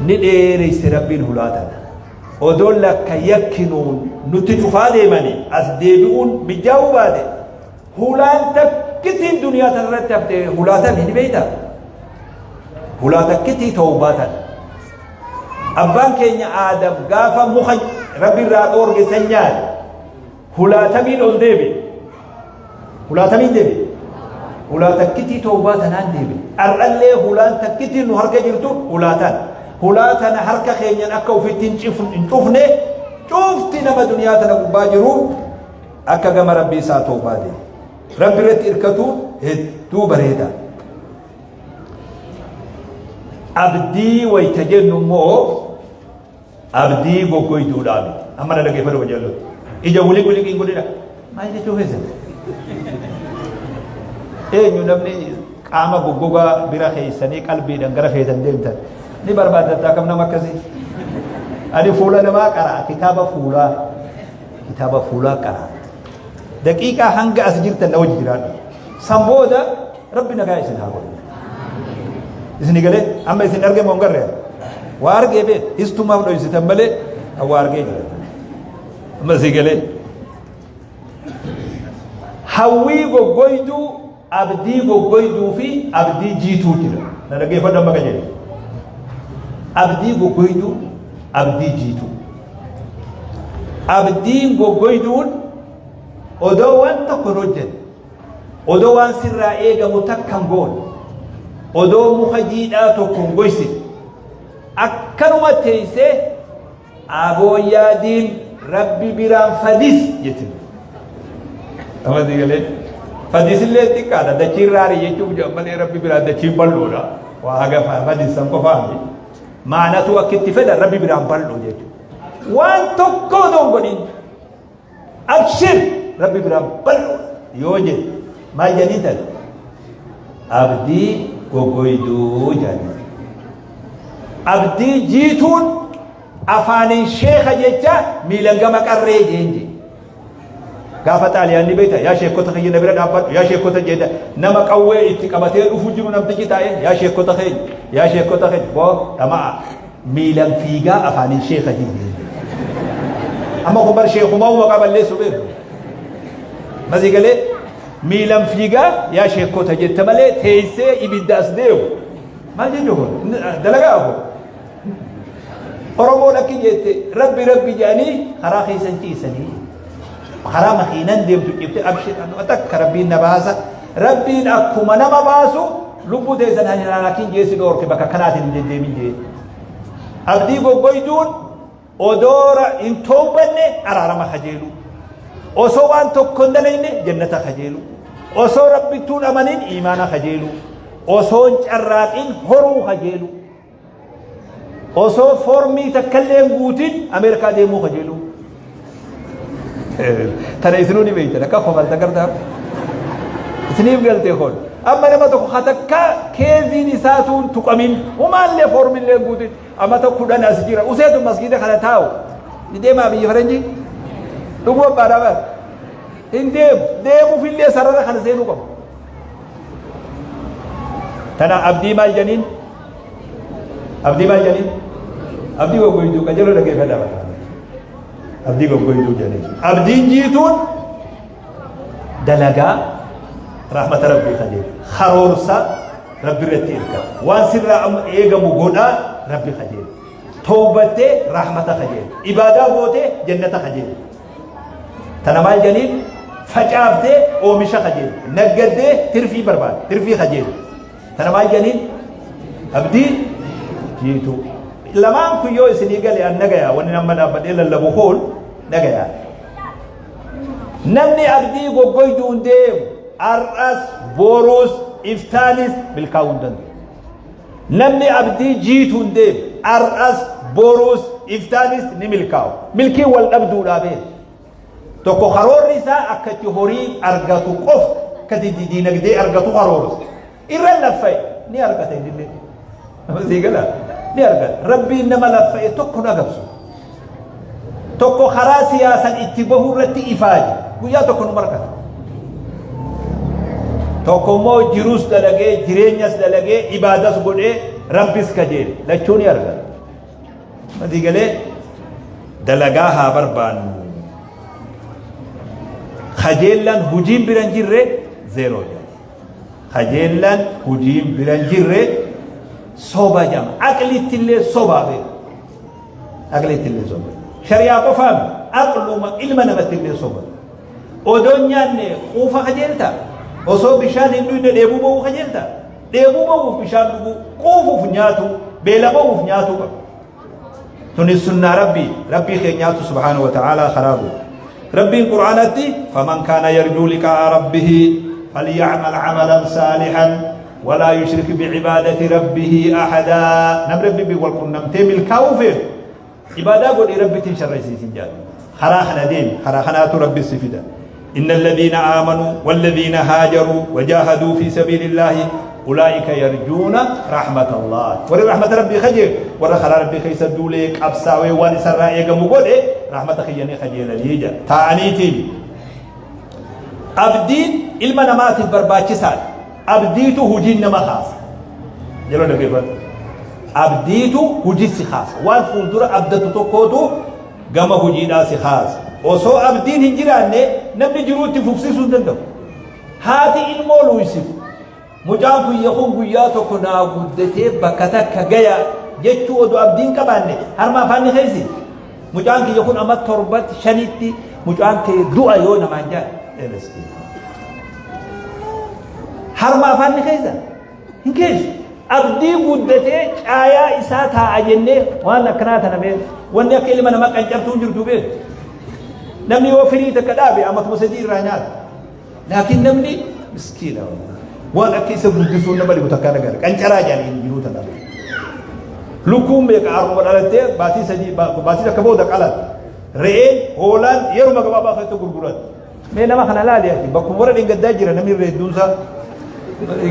نديري سربي هولاتا odoo lakka yakkinuun nuti cufaa deemanii as deebi'uun mijaa'uu baate hulaan takkittiin duniyaa tanarratti hafte hulaatamii ni beeyta hulaa takkitii tawbaa tan. Abbaan keenya Aadam gaafa muka rabbi irraa dhoorge san nyaate hulaatamiin ol deebi hulaatamiin deebi hulaa takkitii tawbaa tanaan deebi. Ar'allee hulaan takkitiin nu harka jirtu hulaataan hulaa tana harka keenyan akka ofitti hin cufne cufti nama duniyaa tana gubbaa jiru akka gama rabbii isaa tawbaa deebi. Rabbi irratti hirkatuun hedduu bareeda. Abdii wayta jennu immoo abdii goggoytuudhaa miti. Amma na dhaggeeffadhu qajeellotti. Ija wuli wuli hin godhina. Maal jechuu keessan? Eenyu namni qaama goggogaa bira keessanii qalbiidhaan gara feetan deemtan ni barbaaddattaa kam nama akkasii? Ani fuula namaa qara'a kitaaba fuulaa kitaaba fuulaa qara'a. Daqiiqaa hanga as jirtan na wajji jiraadhu. San booda rabbi nagaa isin haa godhu. Isin galee amma isin argee moo hin garree? Waa argee bee histumaaf dhoysitan malee waa argee jira. Amma isin galee hawwii goggoyduu abdii goggoyduu fi abdii jiituu jira. Na dhaggeeffadhu amma qajeele. Abdii goggoyduu abdii jiituu. Abdiin goggoyduun odoo waan tokko hin hojjenne odoo waan sirraa eegamu takka hin goone odoo muka jiidhaa tokko hin goysine akkanuma teessee abooyyaadiin rabbi biraan fadis jetti. Amma si galee fadisillee xiqqaadha dachiin raarii jechuuf jedhan malee rabbi biraan dachiin bal'oodha. Waa haga fadisan qofaami. Maanatu akkitti fedhan rabbi biraan bal'oo jechuudha. Waan tokko odoo hin godhin abshir rabbi biraan bal'oo yoo jedhe maal jedhanii tan abdii goggoyduu jedhanii. Abdii jiituun afaaniin sheeka jecha miilan gama qarree jeenje. Gaafa xaaliyaanni beekta yaa sheekota kiyya na bira dhaabbadhu yaa sheekota jedha nama qawwee itti qabatee dhufu jiru namtichi taa'e yaa sheekota keenya yaa sheekota keenya boo dhama'a miilan fiigaa afaaniin sheeka jeenje. Amma kun bar sheekumaa uma qaballeessu beeku. Masii galee miilan fiigaa yaa sheekota jette malee teessee ibidda as deemu. Maal jechuu kun dalagaa kun. Oromoon akki jette rabbi rabbi jedhanii karaa keessan ciisanii karaa makiinan deemtu cibte abshir takka rabbiin na baasa rabbiin akkuma nama baasu lubbuu teessan halaakiin jeessi dhoorke bakka kanaatiin hin deddeemin jee. Abdii goggoyduun odoora hin toobanne araarama kajeelu. Osoo waan tokko hin dalayne jannata kajeelu. Osoo rabbittuun amanin iimaana kajeelu. Osoo hin carraaqin horuu kajeelu. Osoo foormii takkallee hin guutin Ameerikaa deemuu kajeelu. Tana isinuu ni beektan akka kofalta gartaa. Isiniif galtee koon. Amma nama tokko hatakka keeziin isaatuun tuqamin humaallee foormillee guutin Amata 10 as jira. Useetu masgiida kana taa'u. Ni deemaa biyya faranjii? Dhuguu abbaadhaa bara. Hin deemu. Deemuufillee sarara kana seenuu qaba. Tana abdii maal janiin? Abdii maal janiin? Abdii goggoyduu qajeeloo dhaggeeffadhaa bara. Abdii goggoyduu janiin. Abdiin jiituun dalagaa rahmata rabbii kajeelu. Karoorsa rabbi irratti hirkata. Waan sirraa amma eegamu godhaa rabbi kajeelu. Towbattee rahmata kajeelu. Ibaadaa gootee jannata kajeelu. Tana maal janiin facaaftee oomisha kajeelu. Naggaddee tirfii barbaada. Tirfii kajeelu. Tana maal janiin abdii jiituu. Lamaan kun yoo isinii gale an nagaya wanni nama dhaabbadhee lallabu kun nagaya. Namni abdii goggoyduun deemu har'as boruus iftaanis milkaa'uu hin danda'u. Namni abdii jiituun deemu har'as boruus iftaanis ni milkaa'u. Milkiin wal dhabduudhaa beeku. Tokko karoorri isaa akka itti horii argatu qofa akka itti diinagdee argatu karoorsa. Irra laffa'e ni argata innillee. Nama sii gala ni argata. Rabbiin nama laffa'e tokko nu agabsu. Tokko karaa siyaasan itti bahuu irratti ifaaje guyyaa tokko nu argata. Tokko immoo jiruus dalagee jireenyas dalagee ibaadas godhee rabbis kajeele lachuu ni argata. Madii galee dalagaa haa barbaannu. Kajeellaan hojiin bira hin jirre zeeroo jedha. Kajeellaan hojiin bira hin jirre soba jedhama. Aqlitti illee sobaa beeku. Aqlitti illee soba. Shari'aa qofaan aqluma ilma namatti illee soba. Odoo hin nyaanne quufa kajeelta. Osoo bishaan hin dhugne dheebuu ba'uu kajeelta. Dheebuu ba'uuf bishaan dhuguu, quufuuf nyaatuu, beela ba'uuf nyaatuu qaba. Tuni sunnaa Rabbii, Rabbii keenyaatu subhaanahu wa ta'aalaa karaa godhe. Rabbiin Qur'aanatti faman kaana yarjuu liqaa'a rabbihi falya'mal amalan saalihan walaa yushrik bi'ibaadati rabbihi ahadaa. Namni Rabbii wal qunnamtee milkaa'uu feetu Ibaadaa godhii Rabbitti hin sharraysiisin jedhan. Karaa kana deemi, karaa kanaatu Rabbi si fida. Inna alladhiina aamanuu walladhiina haajaruu wajaahaduu fi sabiilillaahi ulaa'ika yarjuuna rahmatallaah. Warri rahmata Rabbii kajeelu, warra karaa Rabbii keessa duulee qabsaawee waan isarraa eegamu godhe rahmata kiyya ni kajeelanii jedha. Taa'aniitiin abdiin ilma namaatiif barbaachisaadha. Abdiitu hojiin nama kaasa. Yeroo dhaggeeffadhu. Abdiitu hojii si kaasa. Waan fuuldura abdattu tokkootu gama hojiidhaa si kaasa. Osoo abdiin hin jiraanne namni jiruu itti fufsiisuu hin danda'u. Haati ilmoo luuysitu. Mucaan kiyya kun guyyaa tokko naa guddatee bakka takka gaya jechuu odoo abdiin qabaanne harma afaan ni keessi. Mucaan kiyya kun amma torbatti shanitti mucaan kee du'a yoo namaan jedhan. Harma afaan ni keessa? Hin keessu. Abdii guddatee caayaa isaa taa'a jennee waan akkanaa tana beeku. Wanni akka ilma namaa qancartuu hin jirtu beeku. Namni yoo firii takka dhaabe amatuma sadii irraa nyaata. Laakiin namni miskiina waan akka isa guddisuu nama dhibu takkaa nagara. Qancaraa jedhanii hin jiruu tana. Lukkuun meeqa haruma dhalattee baatii sadii baatii takka booda qalata. Re'een hoolaan yeruma gabaabaa keessatti gurguratti. Mee nama kana laali ati bakkuma warra dhengaddaa jira namni irra hedduun isaa.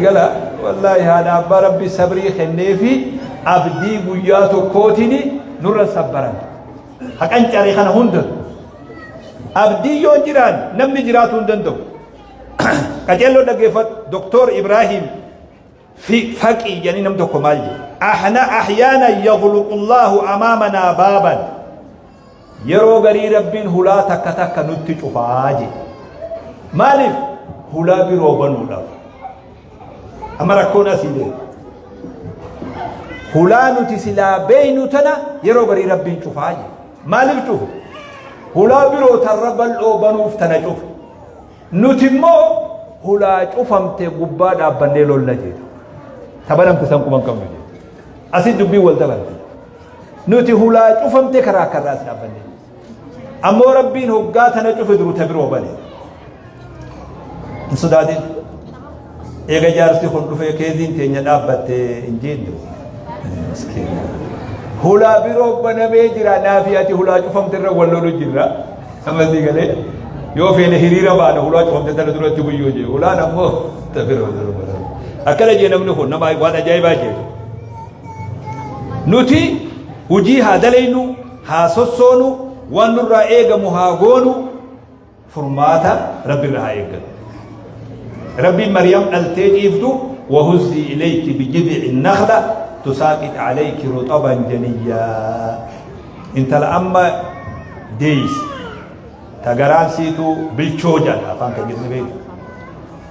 Gala wallaahi haadha abbaa rabbi sabrii kenneefi abdii guyyaa tokkootiin nurra sabbaran. Haqan caree kana hunda. Abdii yoo jiraan namni jiraatuu hin danda'u. Qaceelloo dhaggeeffadhu Doktor Ibraahim fi faqii jedhanii nam tokko maal jedhe. Ahna ahyaana yaghluqullahu amaamanaa baaban. Yeroo garii Rabbiin hulaa takka takka nutti cufaa jedhe. Maaliif? Hulaa biroo banuudhaaf. Amma rakkoon asii deema. Hulaa nuti silaa beeynu tana yeroo garii Rabbiin cufaa jedhe. Maaliif cufe? Hulaa biroo tarra bal'oo banuuf tana cufe. Nuti immoo hulaa cufamte gubbaa dhaabbannee lolla jedhe. Tabanamte san quban qabnu jedhe. Asii dubbiin wal dabarte. Nuti hulaa cufamte karaa akkarraas dhaabbanne. Ammoo Rabbiin hoggaa tana cufe duru ta biroo bane. Hin sodaatin. Eega jaarsi kun dhufee keeziin teenya dhaabbatte hin jeennu. Hulaa biroo banamee jira naafi ati hulaa cufamte irra wal lolu jirra. Amma sii galee yoo feene hiriira baana hulaa cufamte tana duratti guyyoo jee hulaan ammoo ta biroo dura baname. Akkana jee namni kun nama waan ajaa'ibaa jee. Nuti Hujii haa dalaynu, haa sossoonu, waan nurraa eegamu haa goonu, furmaata Rabbirra haa eeggatu. Rabbiin Maryam dhaltee ciiftu وهزي إليك بجذع النخلة تساقط عليك رطبا جنيا. انت لأما ديس تغران سيتو بالشوجة أفهم كجسم بيت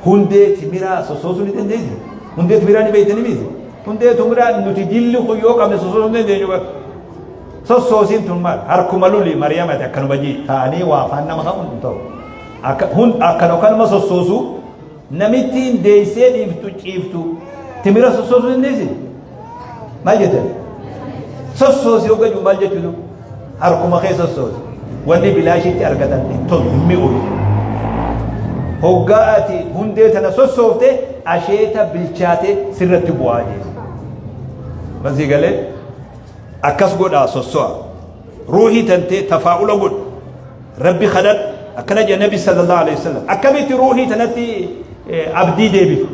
hundee timiraa sossoosuu ni dandeessi. Hundee timiraa ni beektanii miti. Hundee timiraa nuti jilli kun yoo qabne sossoosuu ni dandeenyu bara. Sossoosiin tun maal? Harkuma luli Mariyamati akkanuma jii ta'anii waa afaan nama ka'uun hin ta'u. Akka hun akkana kanuma sossoosuu namittiin deessee dhiiftu ciiftu timira sossoosuu dandeessi. Maal jettan? Sossoosii yoo gaju maal jechuudha? Harkuma kee sossoosi. Wanni bilaashitti argatan hin tolu, hin mi'ooyu. Hoggaa ati hundee tana sossoofte asheeta bilchaate sirratti bu'aa jechuudha. Masii galee akkas godhaa sosso'a. Ruuhii tantee tafaa'ula godhu. Rabbi kadhadhu. Akkana jedha Nabi sallallahu alaihi wasallam. Akkamitti ruuhii tanatti abdii deebifa?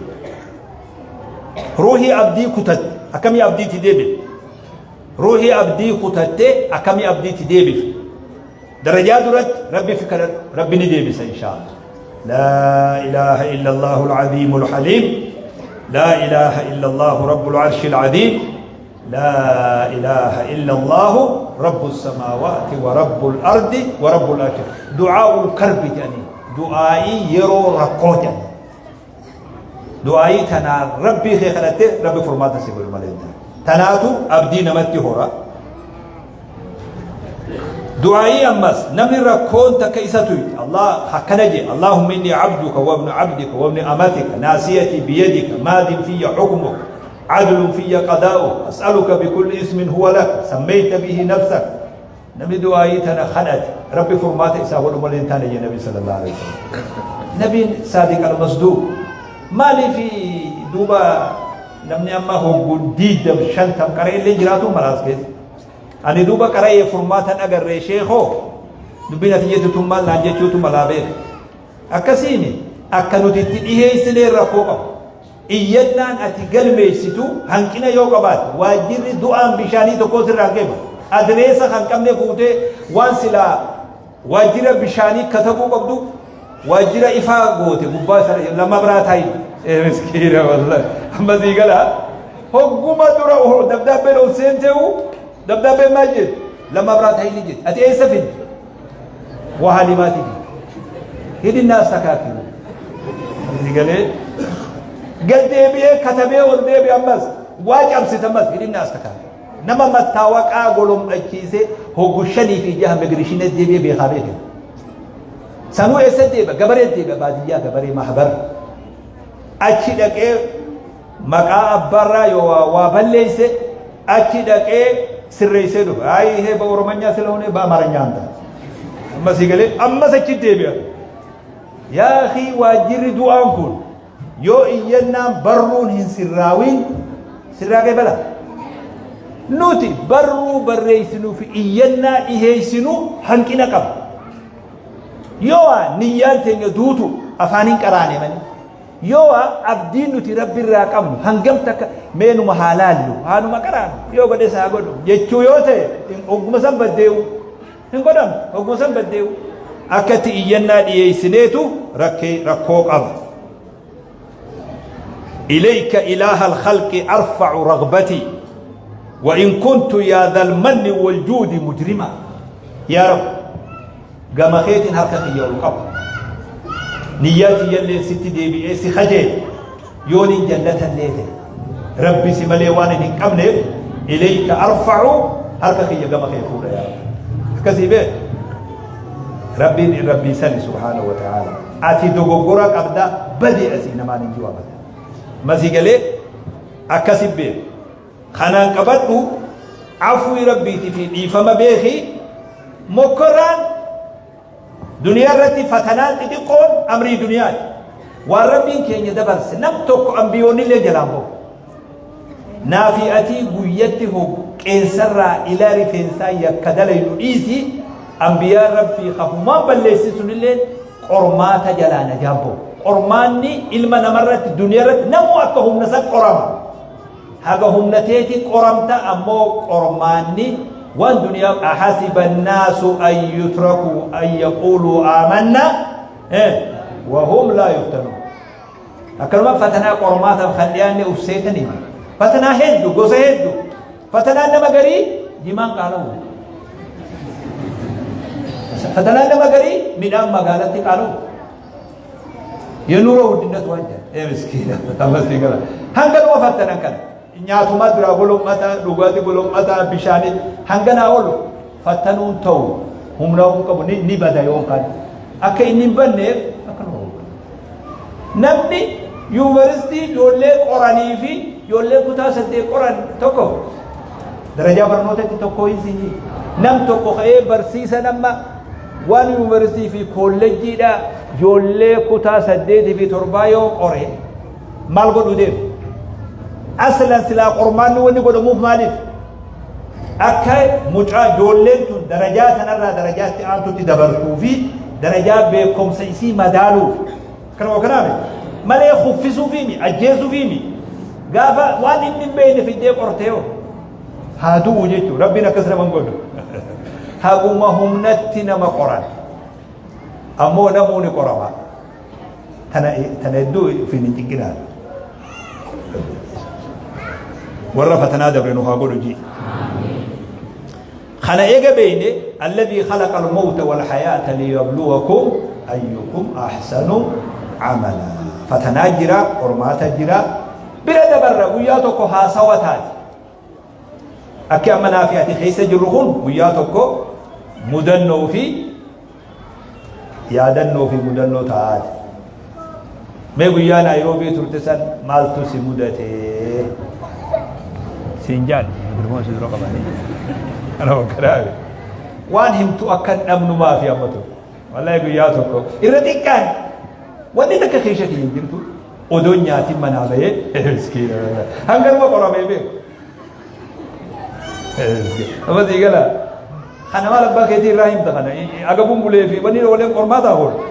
Ruuhii abdii kutatte akkamii abdiitti deebifa? Ruuhii abdii kutatte akkamii abdiitti deebifa? Darajaa duratti Rabbi fi kadhadhu. Rabbi ni deebisa inshaallah. لا إله إلا الله العظيم الحليم، لا إله إلا الله رب العرش العظيم، لا إله إلا الله رب السماوات ورب الأرض ورب العرش. دعاء الكرب جاني، دعائي يرو ركوجا، دعائي تنا ربي خيرته ربي فرماته سيقول مالك تناتو أبدي نمتي هورا. دعائي أمس نمني ركون تكيستوي الله حكنجي اللهم إني عبدك وابن عبدك وابن أمتك ناسيتي بيدك ماض في حكمك عدل في قضاؤك أسألك بكل اسم هو لك سميت به نفسك. نبي دعائي تنخنت ربي فرمات إساء ولم تاني النبي صلى الله عليه وسلم. نبي صادق المصدوق مالي في دوبا نمني أما هو جديد شنتم كريه اللي جراتو مراس كيس. Ani duuba qara'ee furmaatan agarree sheekoo dubbiin ati jettu tun maal naan jechuutu malaa beeka. Akkasiini akka nuti itti dhiheessinee rakkoo qabu. Iyyannaan ati galmeessitu hanqina yoo qabaatte waajjirri du'aan bishaanii tokko sirraa geema. Adreessa kan qabne fuutee waan silaa waajjira bishaanii katabuu qabdu waajjira ifaa goote gubbaa sana lama biraa taa'i. Miskiina wallahi. Amma sii galaa hogguma dura dabdaabbeen ol seenteewu dabdaabbeen maal jedhu lama biraa taa'i ni jedhu. Ati eessa fidde? Waa halimaati fidde. Hidhinnaa astakaakii. Sii galee gad deebi'ee katabee ol deebi'e ammas waa cabsite ammas hidhinnaa astakaakii. Nama mattaawaqaa golomdhachiisee hoggu 5 fi 6 migirishinee deebi'ee beekaa beeke. Sanuu eessa deebi'a? Gabaree deebi'a baadiyyaa gabaree mahbar. Achi dhaqee maqaa abbaarraa yoo waa balleesse achi dhaqee sirreessee dhufa. Ayi hee ba Oromanyaa sila ba Amaaranyaan ta'a. Amma sii galee ammas achi deebi'a. Yaa akhi waajjirri du'aan kun yoo iyyannaan barruun hin sirraawin sirraa qeebala. Nuti barruu barreessinuu fi iyyannaa dhiheessinuu hanqina qaba. Yoo niyyaan teenya duutu afaaniin qaraane malee. Yoo abdiin nuti Rabbirraa qabnu hangam takka meenuma haa laallu haanuma qaraanu yoo godhes haa godhu jechuu yoo ta'e ogguma san baddeewu hin godhamu ogguma san baddeewu. Akkatti iyyannaa dhiyeessineetu rakkoo qaba. إليك إله الخلق أرفع رغبتي وإن كنت يا ذا المن والجود مجرما. يا رب قام خيت هركتي يا القبر نياتي يلي ست دي بي اس خجل يوني جنة الليل ربي سملي وانا قبل إليك أرفع هركتي يا قام خيت يا رب كذبه ربي ربي سني سبحانه وتعالى أتي دوغورك أبدا بدي أسينا ما نجوا أبدا مسيقلي أكسب به خنان قبضو عفو ربي في فما بيخي مكران دنيا رتي فتنان تتقون أمري دنيا والربي كين يدبرس نمتك أنبيوني اللي جلامو نافئتي قويته كنسر إلى رفنسا يكدل يؤيسي أنبياء ربي خفوا ما بلسي الليل قرمات جلانا جابو قرماني إلما نمرت الدنيا رت نمو أكهم نسك قرم هذا هم نتيتي قرمتا أمو قرماني Waan duniyaa ahasiba annaasu an yutrakuu an yaquuluu aamanna wahum laa yuftanuun. Akkanuma fatanaa qormaataaf kan dhiyaanne uf seetanii fatanaa heddu gosa heddu fatanaan nama garii jimaan qaalawu. Fatanaan nama garii midhaan magaalatti qaalawu. የኑሮ ውድነት waan jedha ee miskiina amma sii gala hanga numa fattanan kana nyaatuma duraa bolom'ata dhugaatii bolom'ata bishaanii hanga naa oolu fattanuun ta'u humna hin qabu ni bada yookaan akka inni hin banneef akka nama namni yuunivarsiitii ijoollee qoranii fi ijoollee kutaa 8 qoran tokko darajaa barnootatti tokko hin nam tokko ka'ee barsiisa nama waan yuunivarsiitii fi koolleejjiidha ijoollee kutaa 8 fi 7 yoo qore maal godhu deemu? Aslan silaa qormaanni wanni godhamuuf maaliif? Akka mucaa ijoolleen tun darajaa sanarraa darajaatti aantutti dabartuu fi darajaa beekumsa isii madaaluuf. Kanuma kanaame malee kuffisuufiimi ajjeesuufiimi gaafa waan inni hin beekne fiddee qortee hoo haa du'u jechuudha. Rabbiin akkas nama hin godhu. Haguma humnatti nama qoran. Ammoo namuu ni qorama. Tana hedduu ofiin hin cinqinaa. Warra fatanaa dabre nu haa godhu jii. Kana eega beeyne alladhii khalaqa al-mawta wal hayaata liyabluwakum ayyukum ahsanu amala. Fatanaa jira, qormaata jira. Bira dabarra guyyaa tokko haasawa taati. Akki amma naafi ati keessa jirru kun guyyaa tokko mudannoo fi yaadannoo fi mudannoo ta'aati. Mee guyyaa Naayiroobii turte san maaltu si mudate? Siin jaan gurmuun si dura qabanii. Kana wakkanaabe. Waan himtu akka hin dhabnu maafi amma ture. Wallahi guyyaa tokko irra xiqqaan wanni takka keessa kiyya hin jirtu odoon nyaatiin manaa bahee miskiina hanganuma qoramee beeku. Amma sii gala. Kana maal abbaa keetii irraa himta kana agabuun bulee fi wanni waliin qormaataa oolu.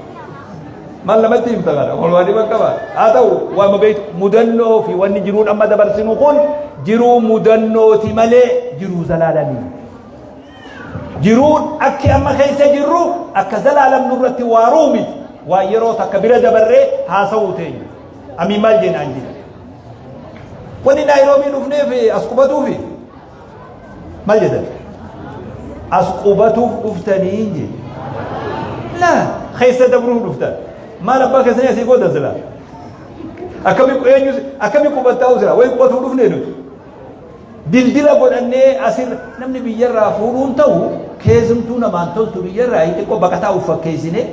Maal namatti himta kana ol waan dhiban qaba. Haa ta'u waama beektu mudannoo fi wanni jiruun amma dabarsinu kun jiruu mudannooti malee jiruu zalaalamii. Jiruun akki amma keessa jirru akka zalaalam nurratti waaruu miti. Waan yeroo takka bira dabarree haasawuu teenya. Amii maal jeenaan jira. Wanni Naayiroobii dhufneef as qubatuufi maal jedhan? As qubatuuf dhuftanii hin jedhe. Laa keessa dabruuf dhuftan. Maal abbaa keessanii asii gootan silaa? Akkami eenyu akkami qubattaa silaa? Wayi qubatuuf dhufnee nuti. Dildila godhannee asirra namni biyyarraa fuudhuun ta'u keessumtuu namaan toltu biyyarraa xiqqoo baqataa of fakkeessinee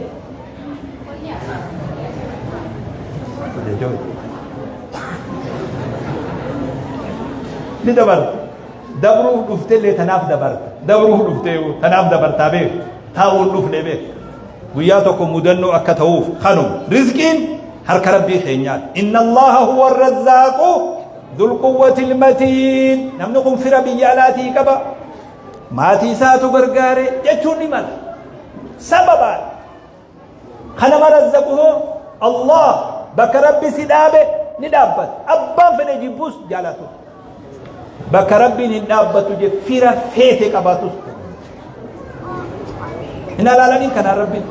Ni dabarta. Dabruuf dhuftellee tanaaf dabarta. Dabruuf dhuftee tanaaf dabartaa beeku. Taa'uun dhufne beeku. Guyyaa tokko mudannoo akka ta'uuf kanuma. Rizqiin harka Rabbii keenyaati. Inna Allaha huwa arrazzaaqu dhul quwwatil matiin. Namni kun fira biyya alaatii qaba. Maatii isaatu gargaare jechuun ni mala. Sababaan. Ka nama razzaqu hoo Allah. Bakka Rabbi si dhaabe ni dhaabbata. Abbaan fedhe jibbus jaalatus. Bakka Rabbiin hin dhaabbatu je fira feete qabaatus. Hin alaalaniin kanaan Rabbiin.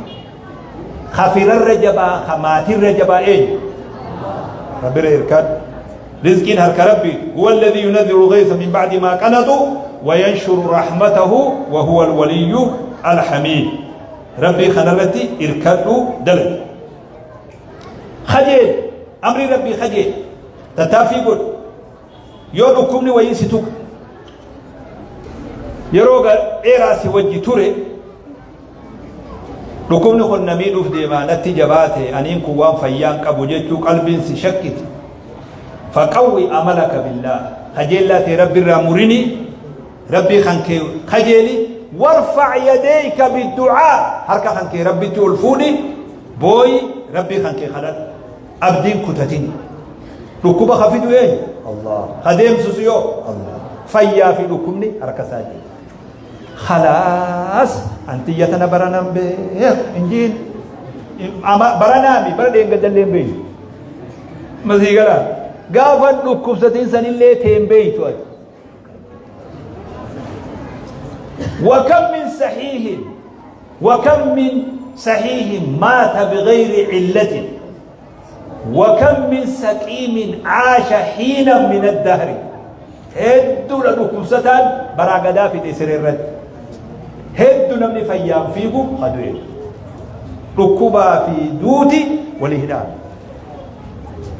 Ka firarra jabaa, ka maatirra jabaa eenyu? Rabbirra hirkadhu. Rizqiin harka Rabbi. Huwa alladhii yunazzilu al-ghaytha min ba'di maa qanatu wa yanshuru rahmatahu wa huwa al-waliyyu al-hamiid. Rabbii kanarratti irkadhu dalagi. Kajeel amrii Rabbii kajeel tattaaffii godhu. Yoo dhukkubni wayii si tuqe yeroo dheeraa si wajji ture dhukkubni kun na miidhuuf deemaa natti jabaate aniin kun waan fayyaan qabu jechuu qalbiin si shakkiti. Faqawwi amalaka billaah kajeellaa tee Rabbi irraa murini Rabbii kan kee kajeeli warfac yadeyka bidducaa harka kan kee Rabbitti ol fuudhi booyi Rabbii kan kee kadhadhu abdiin kutatin dhukkuba ka fidu eenyu Allah ka deemsisu yoo Allah fayyaa fi dhukkubni harka isaa jira khalaas antiyya tana baranan beek injiin baranaami bara dheengadallee hin beeytu masii galaa gaafan dhukkubsatiin sanillee teen beeytu ati. وكم من صحيح وكم من صحيح مات بغير علة وكم من سقيم عاش حينا من الدهر. Hedduudha dhukkubsataan baraa gadaa fixe siree irratti. Heddu namni fayyaan fiigu hadu'e. Dhukkubaa fi duuti walii hidhaa.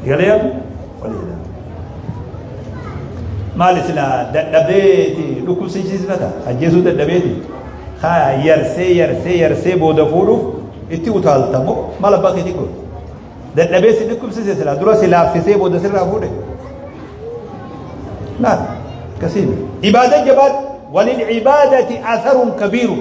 Galee walii hidhaa. Maali silaa dadhabeeti dhukkubsiisifata? Ajjeesuu dadhabeeti. Haa yarsee yarsee yarsee booda fuudhuuf itti utaaltamoo maal abbaa keetii godhu? Dadhabee si dhukkubsise silaa dura si laaffisee booda sirraa fuudhe. Laal akkasiin. Ibaadan jabaat walil ibaadati atharun kabiiru.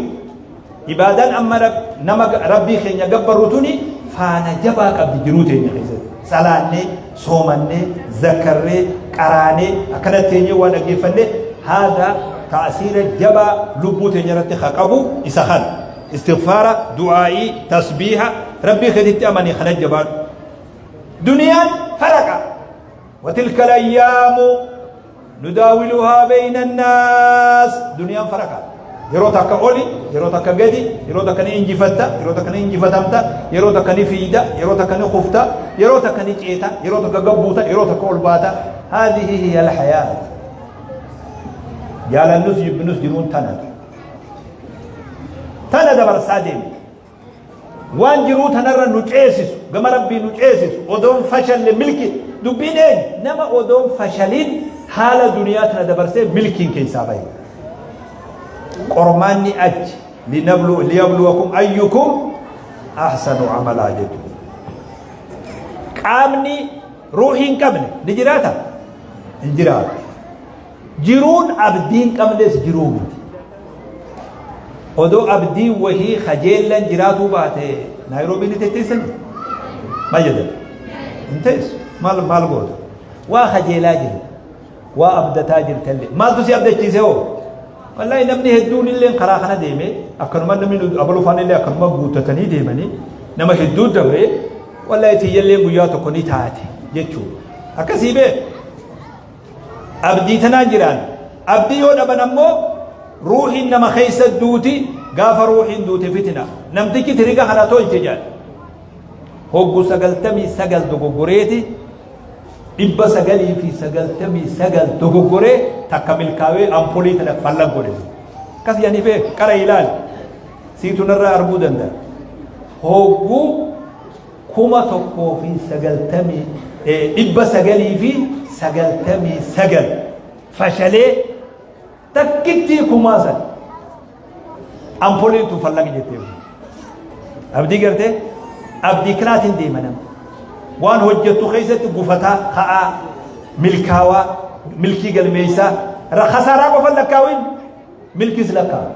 Ibaadaan amma nama rabbii keenya gabbarru tuni faana jabaa qabdi jiruu teenya keessatti. Salaannee, soomannee, zakkarree, qaraanee, akkanatti teenyee waa dhaggeeffannee haadha ta'asiira jabaa lubbuu teenya irratti haa qabu isa kana. Istighfaara, du'aa'ii, tasbiiha, rabbii keetitti amanii kana jabaadhu. Duniyaan faraqa. وتلك الأيام نداولها بين الناس. Duniyaan faraqa. Yeroo takka oli, yeroo takka gadi, yeroo takka ni injifatta, yeroo takka ni injifatamta, yeroo takka ni fiida, yeroo takka ni kufta, yeroo takka ni ceeta, yeroo takka gabbuuta, yeroo takka ol baata. هذه هي الحياة. Jaalannus jibbinus jiruun tana. Tana dabarsaa deemu. Waan jiruu tanarra nu ceesisu, gama rabbii nu ceesisu, odoon fashalle milki dubbiin eenyu nama odoon fashalin haala duniyaa tana dabarsee milkiin keessaa bahe. Qormaanni achi linablu liyabluwakum ayyukum ahsanu amalaa jechuudha. Qaamni ruuhii hin qabne ni jiraata? Hin jiraatu. Jiruun abdii hin qabnes jiruu miti. Odoo abdiin wahii kajeellan jiraatuu baate Naayiroobii ni tetteessani? Maal jedhan? Hin teessu. Maal maal goota? Waa kajeelaa jirta. Waa abdataa jirtallee. Maaltu si abdachiise hoo? Wallahi namni hedduun illee karaa kana deeme akkanuma namni abaluu faana illee akkanuma guuttatanii deemanii nama hedduu dabre wallahi tiyyallee guyyaa tokko ni taate jechuudha. Akkasii bee abdii tanaan jiraan. Abdii yoo dhaban ammoo ruuhiin nama keessa duuti. Gaafa ruuhiin duute fitina. Namtichi tiriga kana tolche jedhan. Hoggu 99 dogoggoreeti 999 dogoggoree takka milkaawee ampolii tana fallan godhe. Akkas jedhanii bee qara ilaali. Siitu narraa arguu danda'a. Hogguu 1090 999 fashalee takkittii kumaa san ampoliin tun fallaqi jettee abdii gartee abdii kiraatiin deema nama waan hojjettu keessatti gufataa ka'aa milkaawaa milkii galmeessaa khasaaraa qofa lakkaawin milkiis lakkaawi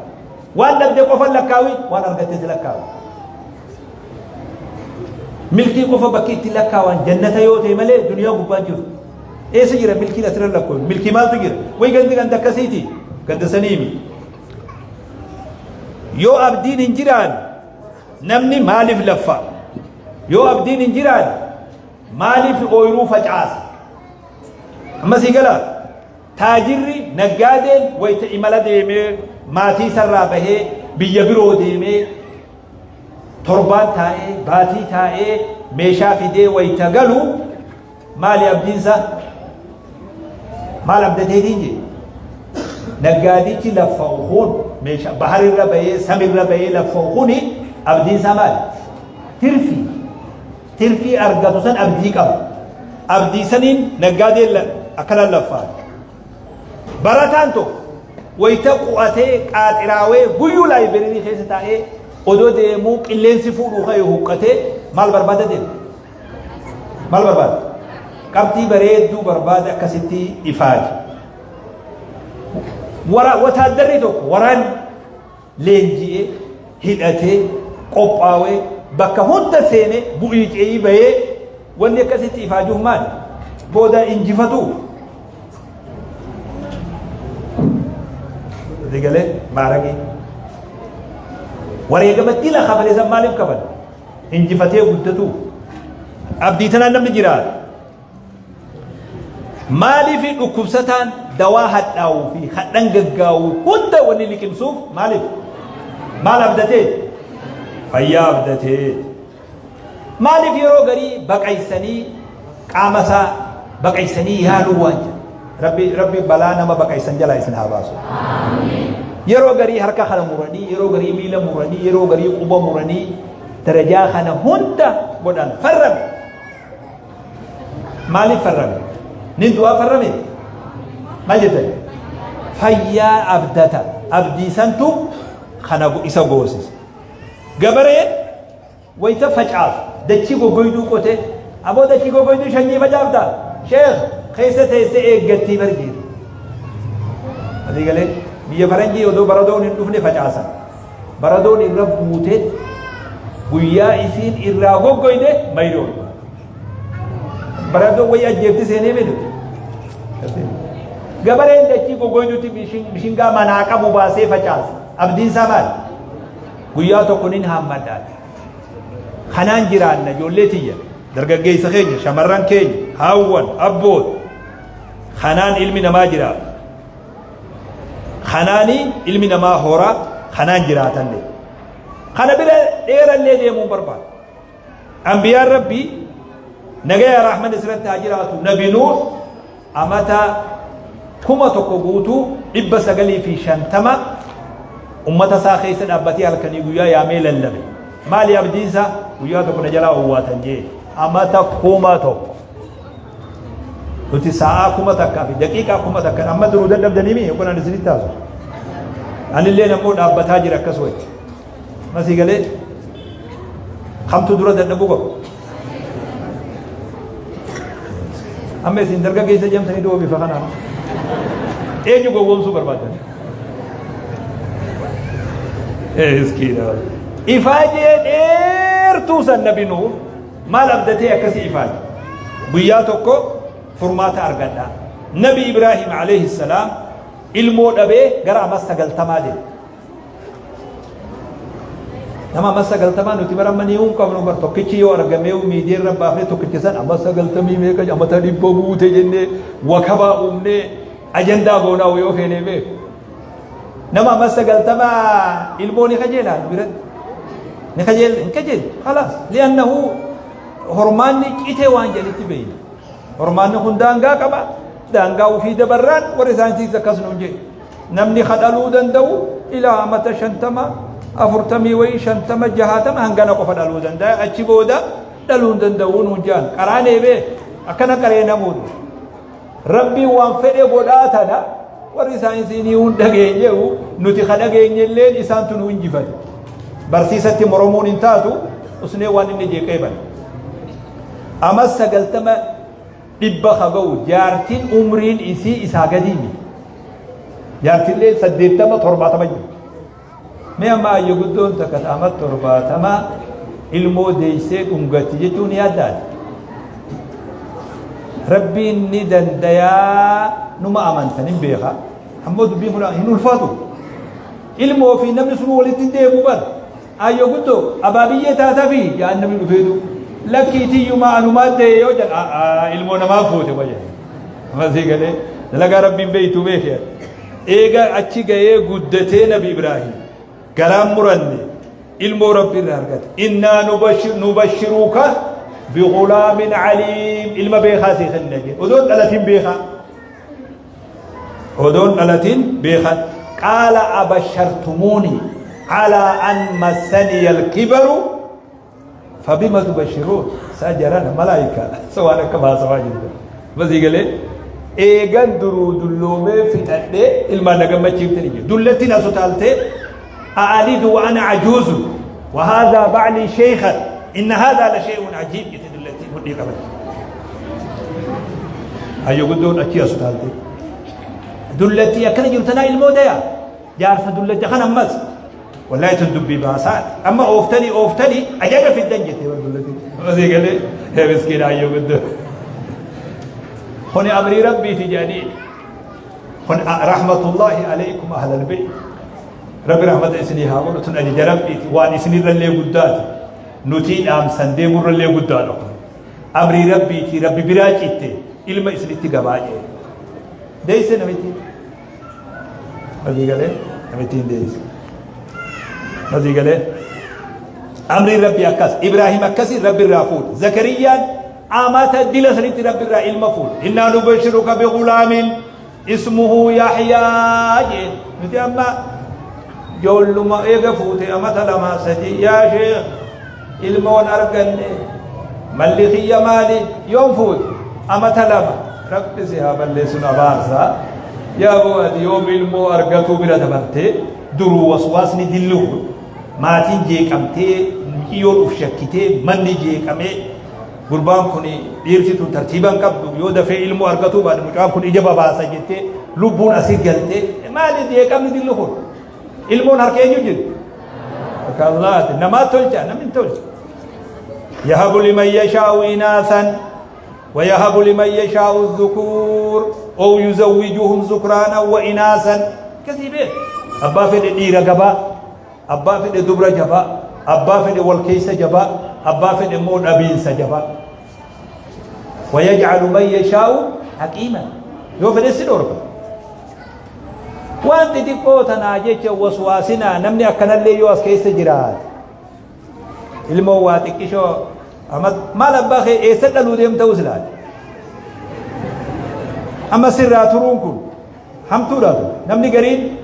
waan dhabde qofa lakkaawin waan argattes lakkaawi. Milkii qofa bakki itti lakkaawan jannata yoo ta'e malee duniyaa gubbaan jiru. Eessa jira milkiin asirra lakkooyu? Milkii maaltu jira? Way gandi ganda akkasiiti. Ganda saniimi. Yoo abdiin hin jiraan namni maaliif laffa? Yoo abdiin hin jiraan maaliif ooyiruu facaasa? Amma sii galaa? Taajirri, naggaadeen wayita imala deemee maatii isarraa bahee biyya biroo deemee torbaan taa'ee baatii taa'ee meeshaa fidee wayita galu maali abdiinsa? Maal abdateetiin jee? Naggaadichi laffa'u kun meeshaa baharirra bahee samirra bahee laffa'u kuni abdiinsaa maali? Tirfii. Tirfii argatu san abdii qaba. Abdii saniin naggaadeen akkana laffaa. Barataan tokko wayita qu'atee qaaxiraawee guyyuu laayibireerii keessa taa'ee odoo deemuu qilleensi fuudhuu ka'e huqqatee maal barbaada deema? Maal barbaada? Qabxii bareedduu barbaada akkasitti ifaaje. Wataaddarri tokko waraanni leenji'ee hidhatee qophaawee bakka hunda seenee bu'ii ce'ii bahee wanni akkasitti ifaajuuf maali? Booda injifatuuf. Galee maaragii. Wareegamatti la kafale san maaliif kafale? Injifatee guddatuuf. Abdii tanaan namni jiraata. Maaliif dhukkubsataan Dawaa hadhaa'uu fi hadhan gaggaa'uu hunda wanni liqimsuuf maaliif? Maal abdatee? Fayyaa abdatee. Maaliif yeroo garii baqaysanii qaama isaa baqaysanii yaaluu waan jedhu? Rabbi rabbi balaa nama baqaysan jalaa isin haa baasu. Yeroo garii harka kana muranii, yeroo garii miila muranii, yeroo garii quba muranii darajaa kana hunda godhan farrame. Maaliif farrame? Nin du'aa farrame? Maal jettan? Fayyaa abdata. Abdii santu kana isa goosise. Gabareen wayita facaasu dachii goggoyduu qotee aboo dachii goggoyduu shanyii facaafta sheekh keessa teessee eeggattii barjeetu. Asii galee biyya faranjii odoo baradoon hin dhufne facaasan. Baradoon irra buutee guyyaa isiin irraa goggoyde mayroon. Baradoon wayii ajjeefti seenee beektu. Gabareen dachii goggoydutti mishingaa manaa qabu baasee facaasa. Abdiin isaa maali? Guyyaa tokko nin haammadhaati. Kanaan jiraanna ijoollee tiyya, dargaggeessa keenya, shamarran keenya, haawwan, abboot. Kanaan ilmi namaa jiraata. Kanaani ilmi namaa hora, kanaan jiraatallee. Kana bira dheerallee deemuun barbaada. Anbiyaan Rabbii nagaya rahman isirratti haa jiraatu Nabi Nuuh amata 1000 guutuu 950 ummata isaa keessa dhaabbatee halkanii guyyaa yaamee lallabe. Maali abdiin isaa? Guyyaa tokko na jalaa owwaatan jee. Amata 1000. Nuti sa'aa 1000 fi daqiiqaa 1000 amma duruu dadhabdanii mi yookaan ani isinitti haasu. Anillee ammoo dhaabbataa jira akkasumatti. Masii galee kamtu dura dadhabuu qaba. Amma isin dargaggeessa jedhamtanii du'oo bifa kanaan. Eenyu gowwoomsuu barbaadan? Miskiina. Ifaajee dheertuu san nabi Nuuh maal abdatee akkasii ifaaje? Guyyaa tokko furmaata argadha. Nabi Ibraahim alayhi salaam ilmoo dhabee gara amma sagaltamaa deeme. Nama amma sagaltamaa nuti bara amma ni hin qabnu bar tokkichi yoo argamee miidiyaa irra baafnee tokkicha san amma sagaltamii meeqa amata dhibba guute jennee wakabaa uumnee ajandaa goonaa yoo feene beeku. Nama amma sagaltamaa ilmoo ni kajeelaa nu biratti. Ni kajeela hin kajeelu khalaas li'annahu hormaanni citee waan jedhanitti beeyna. Hormaanni kun daangaa qaba. Daangaa ofii dabarraan warri saayinsiis akkas nuun jedhe. Namni ka dhaluu danda'u ilaa amata 50, afurtamii wayii, 50, 60 hangana qofa dhaluu danda'a. Achi booda dhaluu hin danda'u nuun jedhan. Qaraanee bee akkana qaree namuutu. Rabbiin waan fedhe godhaa tana warri saayinsii ni hin dhageenye'u nuti ka dhageenye illeen isaantu nu injifate. Barsiisatti moromuun hin taatu usnee waan inni jeeqee bane. Amas 90 dhibba ka ga'u jaartiin umriin isii isaa gadii miti. Jaartillee 80 70 jiru. Mee amma ayyo guddoon takka ama 70 ilmoo deessee dhungatti jechuun yaaddaati. Rabbiin ni dandayaa numa amantan hin beeka. Ammoo dubbiin kun hin ulfaatu. Ilmoo fi namni sun walitti deemu bara. Aayyoo guddoo abaabiyyee taatafi jaan namni dhufeetu lakkii tiyyumaa anumaa ta'e yoo jedhan a'aa ilmoo namaa fuute ma jedhan. Masii galee dalagaa rabbiin beeytuu beeke. Eega achi ga'ee guddatee Nabi Ibraahim garaan muranne ilmoo rabbi irraa argate. Innaa nubashiruuka bigulaamin aliim ilma beekaa sii kenna jedhe. Odoon dhalatin beekaa. Odoon dhalatin beekan. Qaala abashartumuuni calaa an massaniya alkibaru fabima tubashiruun saa jarana malaayika sa waan akka haasawaa jirta. Basii galee eegan duruu dulloomee fixadhee ilmaan na gammachiifte ni jedhu. Dullattiin as utaaltee a'alidu wa ana ajuuzu wa haadhaa ba'lii sheekhan inna haadhaa la shee'un ajiib jette dullattiin mudhii qabatte. Ayyo guddoon achii as utaalte. Dullattii akkana jiru tanaa ilmoo daya. Jaarsa dullacha kan ammas. Wallahi tun dubbii baasaati. Amma ooftanii ooftanii ajaa'iba fiddan jette bar dullattiin. Asii galee hee miskiina ayyo guddoo. Kuni amrii rabbiiti jedhanii. Kun rahmatullahi alaykum ahlal bayt. Rabbi rahmata isinii haa godhu tun ajaja rabbiiti waan isinirrallee guddaati. Nutii dhaamsan deemurrallee guddaadha kun. Amrii rabbiiti rabbi biraa citte ilma isinitti gabaa jee. Deeyse namitti. Asii galee namittiin deeyse. Asii galee amriin Rabbi akkas. Ibraahim akkasi Rabbi irraa fuudhe. Zakariyyaan amata dila sanitti Rabbi irraa ilma fuudhe. Innaa nubashiruka bighulaamin ismuhu Yahyaa jee. Nuti amma ijoolluma eega fuute amata 2 3, yaa sheekh, ilmoon arganne, malli kiyya maali? Yoom fuute? Amata 2. Rabbi si haa balleessun abaarsa. Yaa boo, ati yoom ilmoo argatuu bira dabartee? Duruu waswaasni dilli kun, maatiin jeeqamtee, muciyyoon uf shakkitee, manni jeeqamee, gurbaan kun, dhiirti tun tartiiban qabdu, yoo dafee ilmoo argatuu baate mucaan kun ija babaasa jettee lubbuun asii galtee, maali jeeqamni dilli kun? Ilmoon harka eenyu jiru? Harka Allaati. Namaa tolcha, namni hin tolcha. Yahabu liman yashaa'u inaasan wa yahabu liman yashaa'u dhukuur ow yuzawwijuhum zukraanan wa inaasan. Akkasii beek. Abbaa fedhe dhiira gabaa, abbaa fedhe dubra jabaa, abbaa fedhe wal keessa jabaa, abbaa fedhe immoo dhabiinsa jabaa. Wayaj'alu man yashaa'u haqiiman. Yoo fedhe si dhorka. Waan xixiqqoo tanaa jecha waswaasinaa. Namni akkanallee yoo as keessa jiraate, ilmoo waa xiqqishoo amma maal abbaa kee eessa dhaluu deemta usilaate? Amma sirraa turuun kun hamtuudha. Namni gariin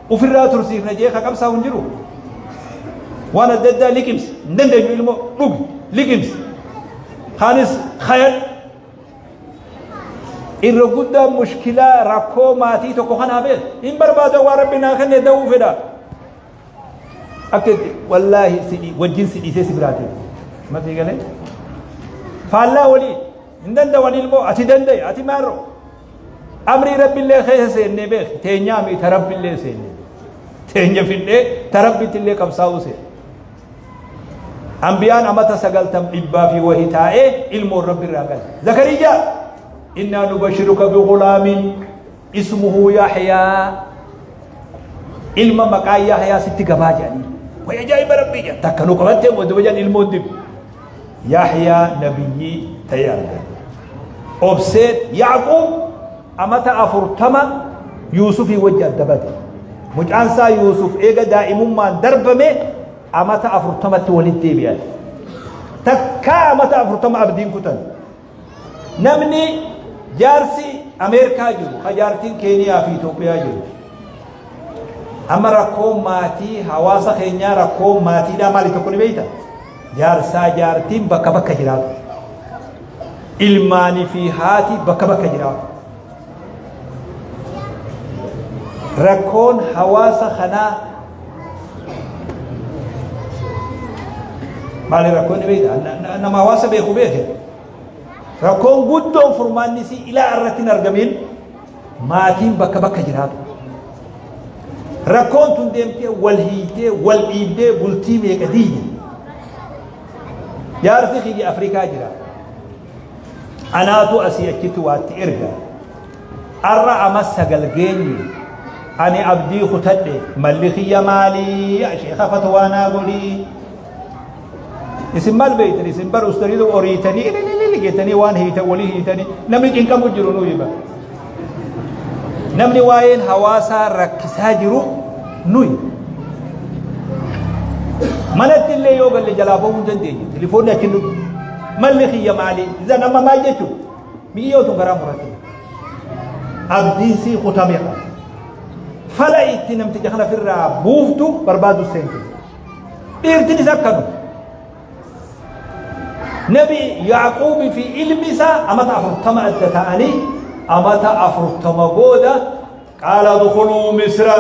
ofirraa tursiifna jee ka qabsaa'u hin jiru. Waan adda addaa liqimsi, hin dandeenyu ilmoo, dhugi liqimsi, kaanis kayan. Irra guddaan mushkilaa rakkoo maatii tokko kanaa beek hin barbaada. Waan Rabbi naa kenne da'uu fedha. Akka itti wallaahi si wajjin si dhiisee si biraate masii galee faallaa walii hin danda'an. Ilmoo ati danda'e, ati maarro amrii Rabbillee keessa seennee beek. Teenyaa mi ta Rabbillee seennee teenya fidhee ta Rabbittillee qabsaa'uu seenne. Ambiyaan amata 90 dhibbaa fi wahi taa'ee ilmoon Rabbi irraa gale. Zakariyaa, innaa nubashiruka bighulaamin ismuhu Yahyaa, ilma maqaa Yahyaa sitti gabaa jedhanii. Way ajaa'iba Rabbii jedhan, takka nu qabattee duba jedhan, ilmoon dibu. Yahyaa nabiyyii ta'ee argate. Obseet Yaaquub amata 40 Yuusufii wajji adda bade. Mucaan isaa Yuusuf eega daa'imummaan darbame amata 40tti walitti deebi'an. Takkaa amata 40 abdiin kutan. Namni jaarsi Ameerikaa jiru, ka jaartiin Keeniyaa fi Itoophiyaa jiru. Amma rakkoon maatii hawaasa keenyaa, rakkoon maatiidhaa maali tokko ni beekta? Jaarsaa jaartiin bakka bakka jiraatu. Ilmaanii fi haati bakka bakka jiraatu. Rakkoon hawaasa kanaa maali? Rakkoon ni beekta? Nama hawaasa beeku beeke. Rakkoon guddoon furmaanni isii ilaa irratti hin argamin maatiin bakka bakka jiraatu. Rakkoon tun deemtee wal hiitee, wal dhiibdee, bultii meeqa diiyye. Jaarsi kiyya Afrikaa jira. Anaatu asii achitti waatti erga. Arra ama 9 geenye. Ani abdii kutadhe, malli kiyya maalii? Yaa sheeka, fatwaa naa godhii. Isin maal beektan? Isin bar ustarii oriitanii ililili jettanii waan hiitan walii hiitanii, namni cinqamu jiru nuyi ba. Namni waa'een hawaasaa rakkisaa jiru nuyi. Manatti illee yoo galle jalaa bahuu hin dandeenye. Telefoonni achi nu malli kiyya maali? Isan amma maal jechuun? Miyyoo tun garaa muratte. Abdiin sii kutame. Fala itti namticha kana ofirraa buuftu barbaadu seente. Dhiirtinis akkanu. Nabi Yaaquubii fi ilmi isaa amata 40 adda ta'anii, amata 40 booda qaala dukhuluu Misra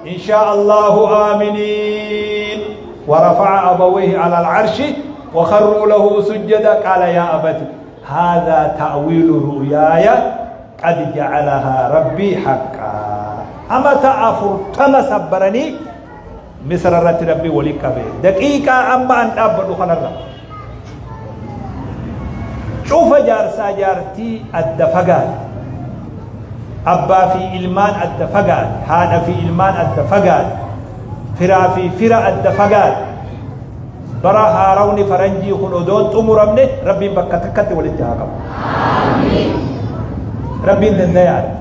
in shaa Allahu aaminiin, ورفع أبويه على العرش وخروا له سجدا، قال يا أبت هذا تأويل رؤياي قد جعلها ربي حقا. Amata 40 sabbaranii Misra irratti Rabbi walii qabe. Daqiiqaa amma an dhaabbadhu kanarra cufa jaarsaa jaartii adda fagaate, abbaa fi ilmaan adda fagaate, haadha fi ilmaan adda fagaate, firaa fi fira adda fagaate, bara haarawni faranjii kun odoon xumuramne Rabbiin bakka takkatti walitti haa qabu. Rabbiin dandayaadha.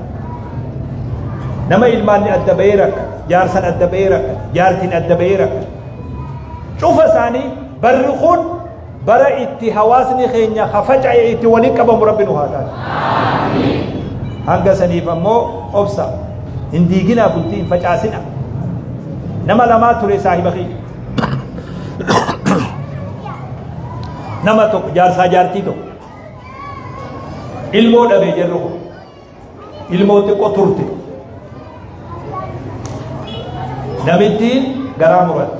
Nama ilmaanni adda bahee rakkate, jaarsan adda bahee rakkate, jaartiin adda bahee rakkate. Cufa isaanii barri kun bara itti hawaasni keenya hafaca'e itti waliin qabamu Rabbi nu haa taasisu. Hanga saniif ammoo obsa hin diiginaa, bultii hin facaasina. Nama lamaa ture saahiba kiyya. Nama tokko jaarsaa jaartii tokko. Ilmoo dhabee jarri kun. Ilmoo xiqqoo turte. Namittiin garaa muratte.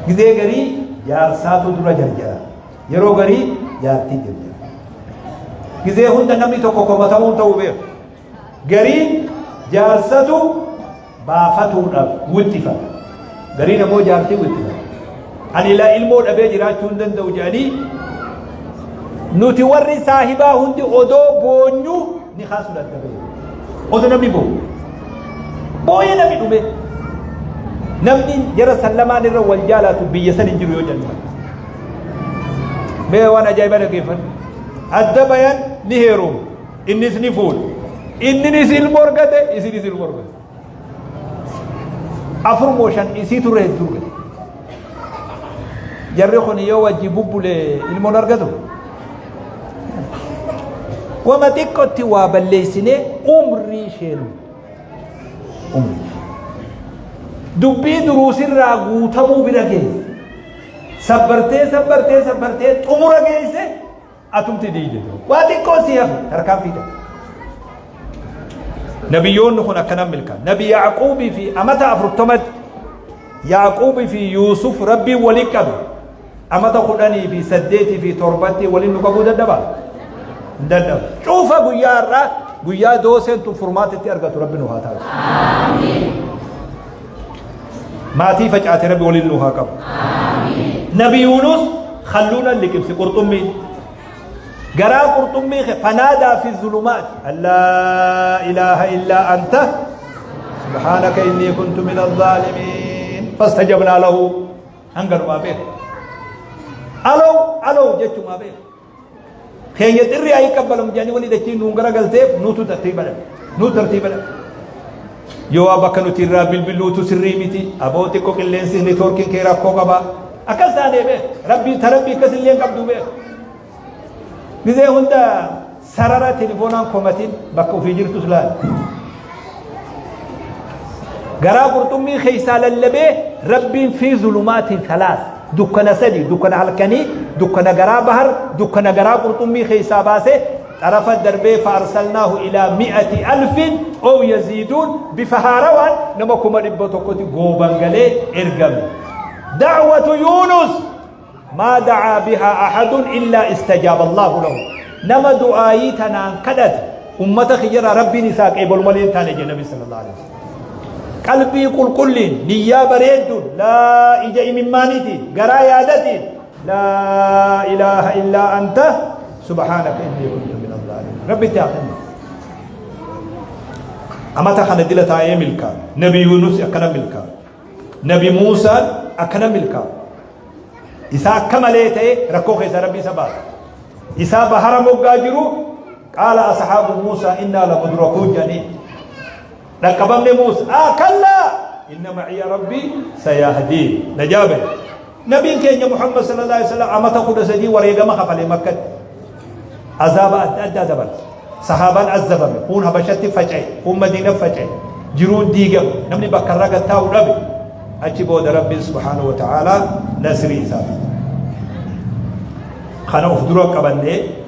Gizee garii jaarsaatu dura jarjara. Yeroo garii jaartii jarjara. Gizee hunda namni tokko komatamuun ta'uu beeku. Gariin jaarsatu baafatuudhaaf wixxifata. Gariin ammoo jaartii wixxifata. Ani ilaa ilmoo dhabee jiraachuu hin danda'u jedhanii nuti warri saahibaa hundi odoo boonyuu ni kaasu dadhabee. Odoo namni boo'u. Boo'ee namni dhume. Namni jara san lamaan irra wal jaalatu biyya san hin jiru yoo jennu. Mee waan ajaa'iba dhaggeeffadhu. Adda bayan ni heerumu. Innis ni fuudha. Inninis ilmoo argate, isinis ilmoo argate. Afur moo shan isii turre hedduu argate. Jarri kun yoo wajji bubbule ilmoon argatu. Wama xiqqootti waa balleessinee umrii sheenu. Umrii. Dubbii duruusirraa guutamuu bira geesse. Sabbartee sabbartee sabbartee xumura geesse. Atumti diide. Waa xiqqoo si hafe tarkaanfii ta'e. Nabiyyoonni kun akkana milkaa. Nabi Yaaquubii fi amata 40tti Yaaquubii fi Yuusuf Rabbiin waliin qabe. Amata 18 fi 7tti waliin nu qabuu dadhabaa? Hin dadhabu. Cufa guyyaa har'aa guyyaa dooseen tun furmaata itti argatu Rabbi nu haa taasisu. Maatii facaate Rabbi waliin nu haa qabu. Nabi Yuunus kalluuna liqimse qurxummiin. Garaa qurxummii fanaadaa fi zulumaat. Allaa ilaaha illaa anta subhaanaka innii kuntu min azzaalimiin. Fastajabnaa lahu hanga dhumaa beeku. Alow alow jechumaa beeku. Keenya xirri haa qabbalamu jedhanii wani dachiin nuun garagalteef nuutu tartiiba dhabe. Nuutu tartiiba dhabe. Yoo waa bakka nuti irraa bilbiluutu sirrii miti. Aboo xiqqoo qilleensi neetwoorkiin kee rakkoo qaba. Akkas taanee beek. Rabbii ta rabbii akkas illee hin qabdu beek. Gizee hunda sarara telefoonaan komatiin bakka ofii jirtus laali. Garaa qurxummii keessaa lallabee Rabbiin fi zulumaatiin salaas dukkana sadi dukkana halkanii dukkana garaa bahar dukkana garaa qurxummii keessaa baasee xarafa darbee fa'arsalnaahu ilaa mi'ati alfin ow yaziiduun bifa haarawaan nama 100,000tti gooban galee ergame. Da'watu Yuunus Maa da'aa bihaa ahadun illaa istajaaba Allaahu lahu. Nama du'aayii tanaan kadhate ummata kiyyarraa Rabbiin isaa qeebalu malee hin taane jedhe Nabi sallallahu alaihi wasallam. Qalbii qulqulliin, niyyaa bareedduun, laa ija imimmaaniitiin, garaa yaadatiin, laa ilaaha illaa anta subhaanaka innii kuntu min az-zaalimiin. Rabbi itti haa kennu. Amata kana dila taa'ee milkaa. Nabi Yuunus akkana milkaa. Nabi Muusaan akkana milkaa. Isaa akka malee ta'e rakkoo keessaa Rabbi isa baasa. Isaa bahara moggaa jiru qaala asxaabu Muusaa innaa lamudrakuun jedhanii. Dhaqqabamne Muusaa aa kallaa inna maciya Rabbii sayahdiin. Najaa bahe. Nabiin keenya Muhammad sallallahu alaihi wasallam amata 13 wareegama kafale Makkatti. Azaaba adda addaa dabarse. Sahaabaan azabame, kuun Habashatti faca'e, kuun Madiina faca'e, jiruun diigame, namni bakka irra gad taa'u dhabe. Achi booda Rabbiin subhaanahu wa ta'aalaa nasrii isaa fide. Kana of dura qabannee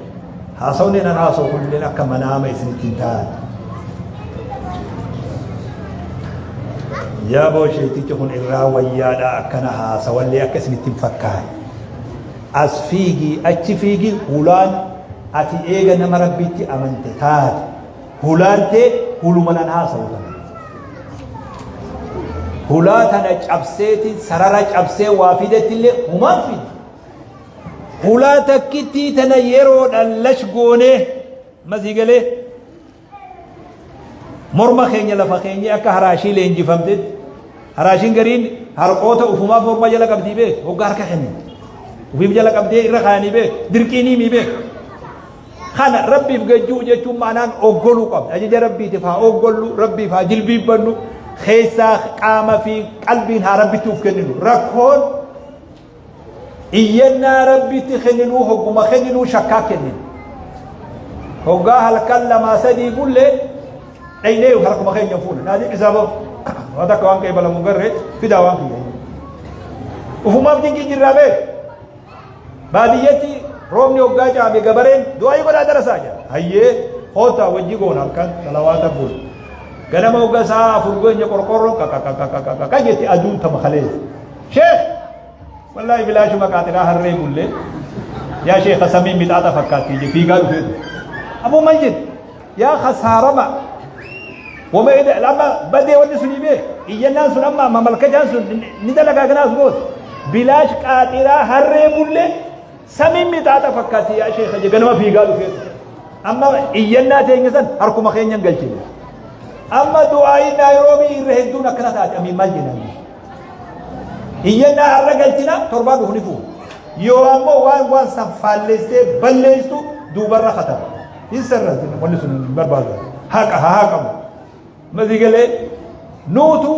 haasawni nan haasawu kunilleen akka manaama isinitti hin taane. Yaa boo sheetichi kun irraa wayyaadha akkana haasawallee akka isinitti hin fakkaane. As fiigi achi fiigi hulaan ati eega nama Rabbitti amante taate hulaan tee huluma nan haasawu tana. Hulaa tana cabseetiin sarara cabsee waa fidetti illee humaan fide. Hulaa takkittii tana yeroodhaan lash goonee masii galee Morma keenya lafa keenyee akka haraashii leenjifamtetti. Haraashiin gariin harqoota ufumaaf morma jala qabdii beek hoggaa harka kennan. Ufiif jala qabdee irra kaayanii beek dirqiinii mii beek. Kana rabbiif gajjuu jechuun maanaan oggoluu qabna. Ajaja rabbiitiif haa oggollu, rabbiif haa jilbiibbannu, keessaa qaama fi qalbiin haa rabbitti uf kenninu. Rakkoon iyyannaa rabbitti kenninuu hogguma kenninuu shakkaa kenninu. Hoggaa halkan 2 3 bullee dhaynee harkuma keenya fuuna. Naadii isaa boo waan takka waan qeebalamu garree fidaa waan kiyya. Ufumaaf dinqii jirraa beeku. Baadiyyeetti roobni hoggaa caame gabareen du'aa godhaa darasaa jira. Hayyee hoota wajji goona halkan salawaata bulu. Ganama hoggaa sa'a 4 goenya qorqorroon qaqaqaqaqaqa jetti aduun tama kaleessa. Sheekh wallaahi bilaashuma qaaxiraa harree bullee yaa sheekha samiin mixaaxa fakkaatti je fiigaa dhufee. Aboo maal jedhe yaa khasaarama wama ida lama badee wanni suni beek iyyannaan sun amma amma malkajaan sun ni dalagaa ganaas goota. Bilaash qaaxiraa harree bullee samiin mixaaxa fakkaatti yaa sheekha je ganama fiigaa dhufee. Amma iyyannaa teenya san harkuma keenyan galchine. Amma du'aayi Naayiroobii irra hedduun akkana taate amiin maal jenna. Iyyannaa har'a galchina torbaan dhufu ni fuudha. Yoo ammoo waan san faalleessee balleessu duubarra kataba. Hin sarratti wanni sun hin barbaadu. Haqa haa haqamu. Masigalee nuutu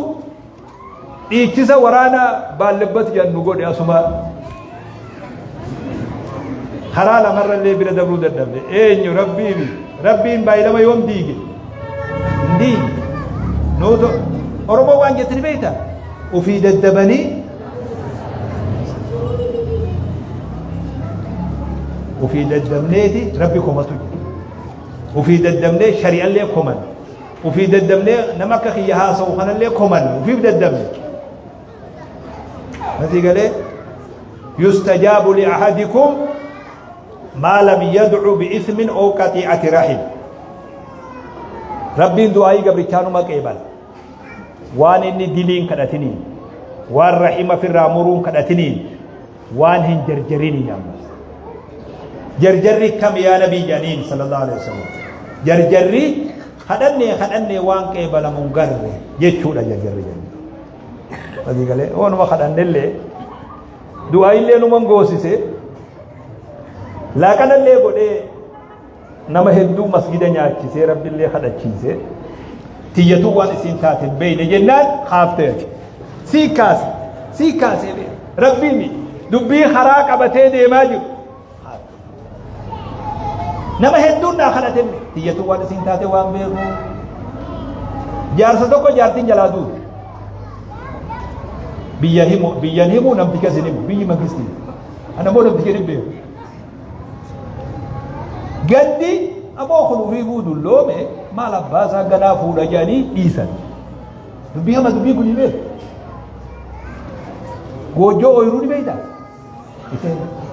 dhiichisa waraana baallebbatu jedhan nu godhe asuma karaa lamarra illee bira dabruu dadhabde. Eenyu rabbiin rabbiin baay'ilama yoom diige? Hin diige. Nuutu Oromoo waan jettani beektaa? Ofii daddabanii ofii daddabneeti rabbi komatu jira. Ofii daddabnee shari'allee koman. Ofii daddabnee nama akka kiyya haasa'u kanallee koman. Ofiif daddabne. Masii galee yustajaabu li ahadikum maa lam yad'u bi ismin aw qati'ati rahim. Rabbiin du'aayii gabrichaanuma qeebala. Waan inni diliin kadhatiniin, waan rahima firraa muruun kadhatiniin, waan hin jarjariniin ammas. Jarjarri kam yaa nabii jedhaniin sallallahu alaihi wasallam. Jarjarri kadhannee waan qeebalamu hin garre jechuudha jarjarri jennu. Walii galee waanuma kadhannellee du'aayillee numa goosise laaqanallee godhee nama hedduu masgida nyaachisee rabbillee kadhachiise tiyyatuu waan isiin taate hin beekne jennaan kaaftee sii kaase sii kaasee rabbiin dubbii karaa qabatee deemaa jiru. Nama hedduun naa kadhate tiyyatuu waan isiin taate waan beeku. Jaarsa tokko jaartiin jalaa duute. Biyya himu biyyan himu namticha isin himu biyyi mangistii. Ana immoo namticha hin beeku. Gandi aboo kun ofii fuudhu loome maal abbaa isaa ganaa fuudha jedhanii dhiisan. Dubbii hama dubbii kun hin beeku. Goojjoo ooyiruu ni beektaa?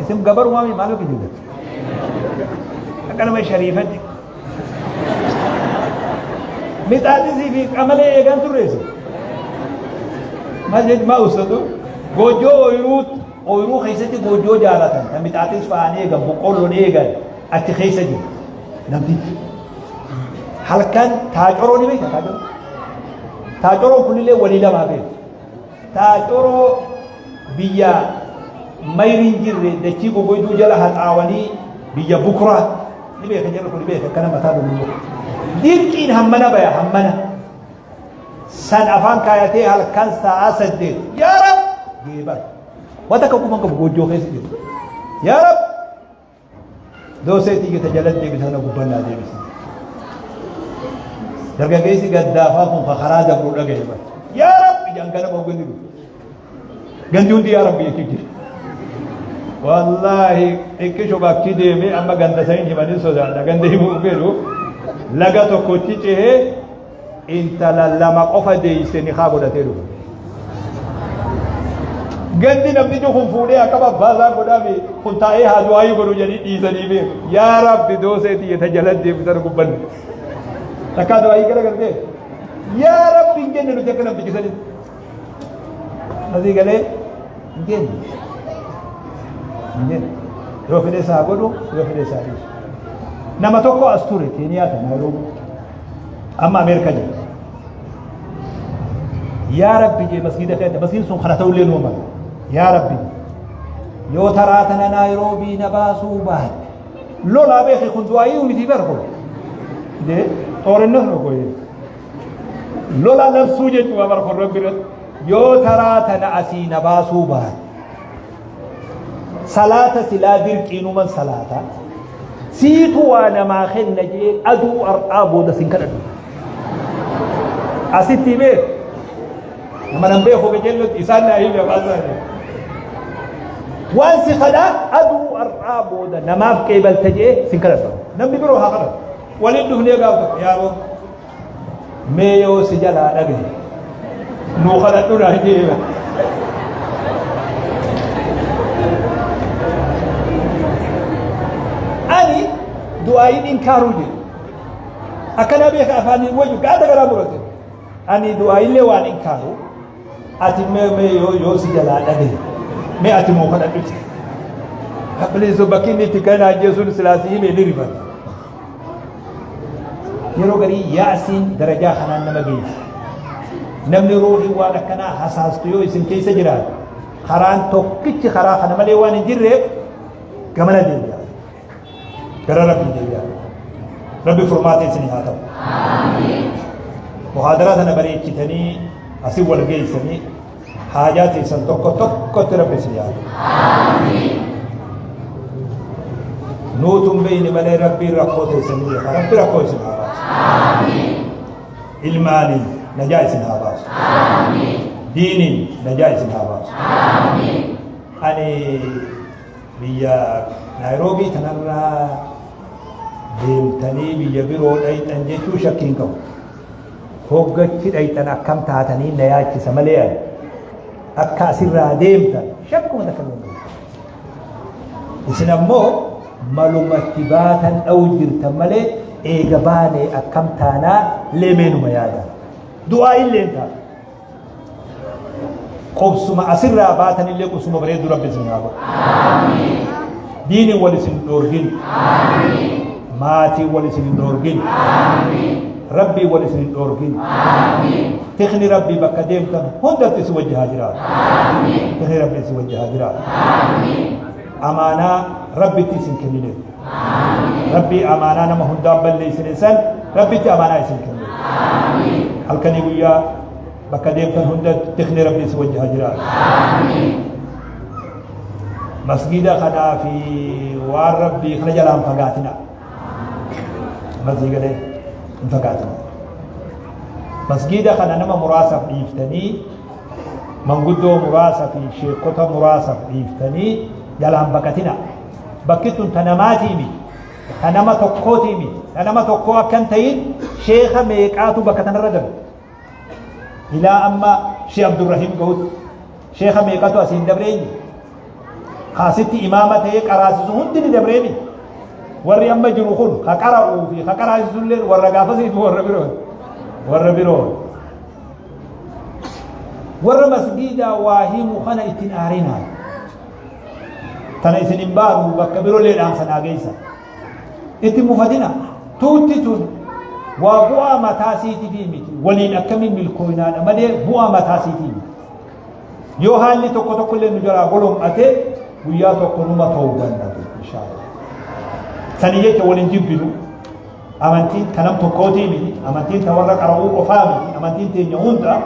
Isin gabarumaa maal akka jirtan? Akka nama shariifatti. Mixaaxisii fi qamalee eegan turreessi. Maal jechuun maa uffatu? Goojjoo ooyiruu keessatti goojjoo jaalatan kan mixaaxis fa'aan eegan boqqoolloon eegan achi keessa jiru namtichi. Halkan taacoroo ni beekta taacoroo. Taacoroon kunillee walii lamaa beeku. Taacoroo biyya mayriin jirre dachii gogoyduu jala haxaawanii biyya bukuraa ni beeka jarri kun ni beeka akkana mataa dullu. Dirqiin hammana baya hammana. San afaan kaayatee halkan sa'a 8 yaa rab geebar. Waan takka quban qabu goojjoo keessa jiru. Yaa rab doosee tiyyata jala deebisa sana gubbannaa deebisa. Dargaggeessi gaddaafaa kun karaa dabruu dhagaye bara. Yaa rabbi jaan ganama hogganni dhufu. Gandi hundi yaa rabbi jechuu jira. Wallaahi xiqqisho bakki deemee amma ganda saniin himanii sodaadha. Ganda himuu fedhu laga tokkotti cehee intala lama qofa deeyse nikaa godhatee dhufe. Gandi namtichi kun fuudhee akka babbaasaa godhame kun taa'ee haa du'aayii godhu jedhanii dhiisanii beeku. Yaa rabbi doosee tiyyata jala deebisan gubbanne. Takkaa du'aayii gara galtee. Yaa rabbi hin jenne nuti akka namtichi sanitti. Asii galee hin jenne. Hin jenne. Yoo fedhe isaa godhu yoo fedhe isaa dhiisu. Nama tokko as ture Keeniyaa kana Naayiroobii. Amma Ameerikaa jira. Yaa Rabbi jee masgiida keessa masgiidni sun kana ta'ullee nuu mala. Yaa Rabbi yoo taraa tana Naayiroobii na baasuu baatte Lolaa beeki kun du'aayii miti bar kun. Dee xoorinnas nu koyee. Lola labsuu jechuudha bar kun rabbi irratti. Yoo taraa tana asii na baasuu baate. Salaata silaa dirqiinuman salaata. Siitu waa namaa kenna jee aduu har'aa booda sin kadhadhu. Asitti beek. Nama nan beeku qajeellotti isaan naa hime afaan isaanii. Waan si kadhaa aduu har'aa booda namaaf qeebalta jee sin kadhadhu. Namni biroo haa kadhatu. Waliin dhufnee gaaf tokko yaaboo. Mee yoo si jalaa dhagahe nuu kadhadhu naa jee. Ani du'aayin inkaaruu jedhe. Akkanaa beeka afaaniin wayyu gaada garaa murate. Ani du'aayillee waan inkaaru ati mee mee yoo yoo si jalaa dhagahe mee ati moo kadhadhu jedhe. Please bakki inni itti kan ajjeesuun silaa si hime ni rifata. Yeroo garii yaasiin darajaa kanaan nama geessi. Namni ruuhii waan akkanaa hasaastu yoo isin keessa jiraate karaan tokkichi karaa kana malee waan hin jirreef gamana deebi'a. Gara Rabbii deebi'a. Rabbi furmaata isin haa ta'u. Muhaadaraa tana bareechitanii asii wal geessanii haajaa teessan tokko tokkotti Rabbi isin haa ta'u. Nuutu hin beeyne malee Rabbiin rakkoo teessan ni beeka. Rabbi rakkoo isin haa baasu. Ilmaaniin najaa isin haa baasu. Diiniin najaa isin haa baasu. Ani biyya Naayiroobii tanarraa deemtanii biyya biroo dhayxan jechuu shakkii hin qabu. Hoggachi dhayxan akkam taatanii na yaachisa malee ani akka asirraa deemtan shakkuma takka hin qabu. Isin ammoo malumatti baatan dha'u jirtan malee eega baanee akkam taanaa leemeenuma yaada. Du'aa illee hin taatu. Qubsuma asirraa baatan illee qubsuma bareedduu Rabbi isin haa godhu. Diiniin wal isin hin dhoorgin. Maatiin wal isin hin dhoorgin. Rabbii wal isin hin dhoorgin. Tikni Rabbii bakka deemtan hundatti isin wajji haa jiraatu. Tikni Rabbii isin wajji haa jiraatu. Amaanaa Rabbitti isin kennine. Rabbii amaanaa nama hundaan balleessine san Rabbitti amaanaa isin kennine. Halkanii guyyaa bakka deemtan hundatti tikni Rabbii isin wajji haa jiraatu. Masgiida kanaa fi waan Rabbii kana jalaan fagaatina. Masii galee hin fagaatina. Masgiida kana nama muraasaaf dhiiftanii manguddoo muraasa fi sheekota muraasaaf dhiiftanii jalaan baqatina. Bakki tun ta namaatii miti. Ta nama tokkootii miti. Ta nama tokkoo akka hin ta'in sheeka meeqaatu bakka tanarra darbe. Ilaa amma Shee Abdurrahiim gahutti sheeka meeqatu asiin dabreenye. Kaasitti imaama ta'ee qaraasisu hundi ni dabreemi. Warri amma jiru kun ka qara'uu fi ka qaraasisu illee warra gaafasii fi warra biroo. Warra biroo. Warra masgiidaa waa himu kana ittiin aarinaa. Tana isin hin baaru bakka biroolee dhaamsa naa geessa. Itti mufatina. Tuutti tun waa bu'aa mataa siitifii miti. Waliin akkamiin milkooynaadha malee bu'aa mataa siitii miti. Yoo haalli tokko tokko illee nu jalaa golom'ate guyyaa tokko numa tawbanna inshaallah. Sanii jecha waliin jibbinu. Amantiin ta nam tokkootii miti. Amantiin ta warra qara'uu qofaa miti. Amantiin teenya hunda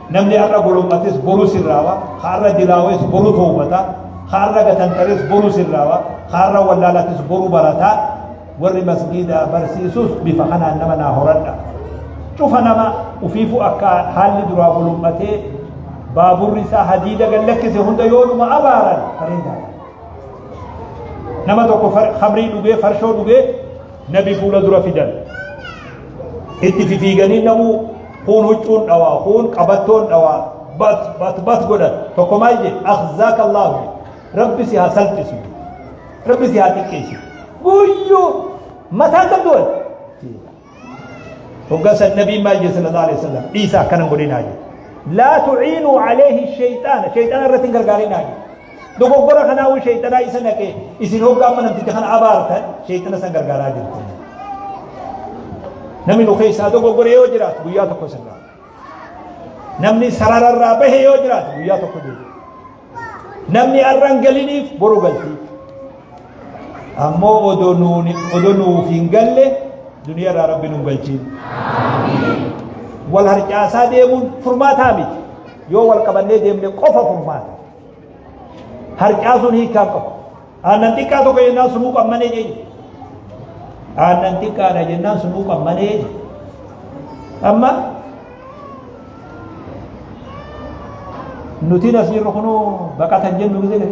namni har'a golom'ates boru sirraawa. Har'a dilaawes boru tawbata. Har'a gatantares boru sirraawa. Har'a wallaalates boru barata. Warri masgiidaa barsiisus bifa kanaan nama naa horadha. Cufa nama ufiifu akka haalli duraa golom'atee baaburri isaa hadiida gad lakkise hunda yoonuma abaaran bareedaadha. Nama tokko khamrii dhugee farshoo dhugee nabi fuula dura fidan. Itti fifiiganii namuu kuun huccuun dhawaa kuun qabattoon dhawaa bat bat bat godhan tokko maal jedhe akhzaaka Allahu jedhe rabbi si haa salphisu rabbi si haa xiqqeessu guyyuu mataan qabdu wal hoggaa san nabiin maal jedhe sallallahu alaihi wasallam dhiisa akkana hin godhinaa jedhe laa tuciinuu alayhi shayxaana shayxaana irratti hin gargaarinaa jedhe Dogoggora kanaa'uu sheeyxanaa isa naqe isin hoggaa amma namticha kana abaartan sheeyxana san gargaaraa jirtan. Namni nu keessaa dogoggore yoo jiraatu guyyaa tokko sirraa. Namni sarararraa bahe yoo jiraatu guyyaa tokko deebi'a. Namni har'an galiniif boru galtii. Ammoo odoo nuuf hin galle duniyaa irraa rabbi nuun galchiin. Wal harcaasaa deemuun furmaataa miti. Yoo wal qabannee deemne qofa furmaata. Harcaasuun hiikaa qabu. Aannan xiqqaa tokko jennaan sunuu qammanee jechuudha. Aannan xiqqaadha jennaan sunuu qammanee jechuudha. Amma nutiin as jirru kunuu baqatan jennu gisee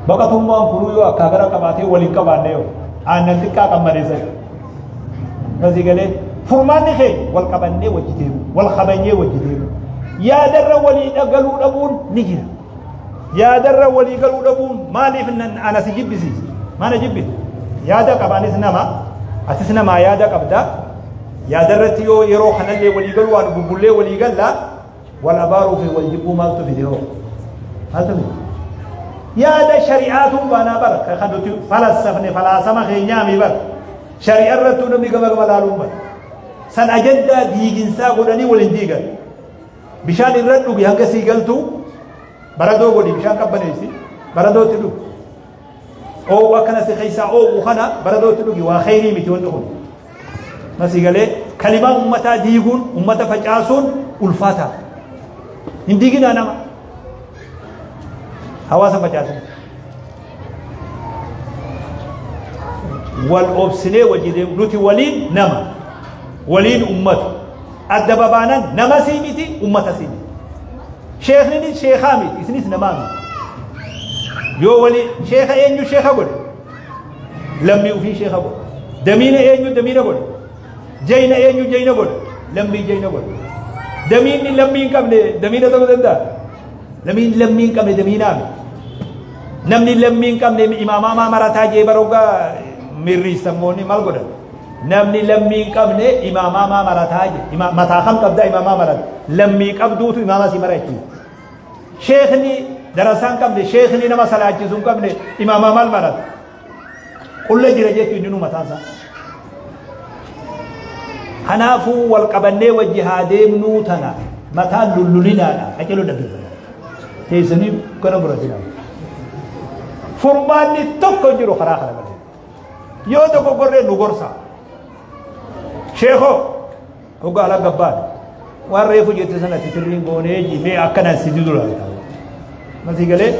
baqatummaan kunuu yoo akkaa gara qabaatee waliin qabaanne yoo aannan xiqqaa qammaneessa. Masii galee furmaanni keenya wal qabannee wajji deemu, wal kabajnee wajji deemu. Yaadarra walii galuu dhabuun ni jira. Yaadarra walii galuu dhabuun maaliif ana si jibbisiisa? Maana jibbisa? Yaada qaba anis nama, atis namaa yaada qabda. Yaadarratti yoo yeroo kanallee walii galuu waan bubbullee walii galla, wal abaaruu fi wal jibbuu maaltu fide hoo? Maaltu fide? Yaada shari'aatuun baanaa bara kan nuti falassafne falaasama keenyaami bara. Shari'a irrattuu namni gama gama laaluun bara. San ajandaa diiginsaa godhanii waliin diigan. Bishaan irra dhugi hanga sii galtu baradoo godhi bishaan qabbaneessi baradootti dhugi. Oowwa akkana si keessaa oowwu kana baradootti dhugi waa kheyrii miti wanti kun. Masii galee kalimaa ummataa diiguun ummata facaasuun ulfaataa. Hin diiginaa nama. Hawaasa facaasin. Wal obsinee wajji deemu nuti waliin nama waliin ummata. Adda babaanan nama sii miti ummata sii miti. Sheekninis sheekaa miti isinis namaa miti. Yoo walii sheeka eenyu sheeka godhe lammii ofii sheeka godhe. Damiina eenyu damiina godhe. Jayna eenyu jayna godhe lammii jayna godhe. Damiinni lammii hin qabne damiina ta'uu danda'a. Lammiin lammii hin qabne damiinaa miti. Namni lammii hin qabne imaamaa maa marataa jee baroogaa mirriissammoonni maal godhan? Namni lammii hin qabne imaamaa maa marataa jee. Mataa kam qabdaa imaamaa marata. Lammii qabduutu imaamaa si mara jechuudha. Sheekni darasaa hin qabne, sheekni nama salaachisu hin qabne imaamaa maal marata? Qulla jira jechuun inni nu mataan isaa. Kanaafuu wal qabannee wajji haa deemnuu tana mataan lullulinaadha. Qaceloo dhaggeeffata. Teessanii kana muratinaa. Furmaanni tokko hin jiru karaa kana malee. Yoo dogoggorree nu gorsa. Sheekoo hoggaa ala gabbaan waan reefu jette sanatti sirriin goonee jimee akkanaan si didu laata. Masii galee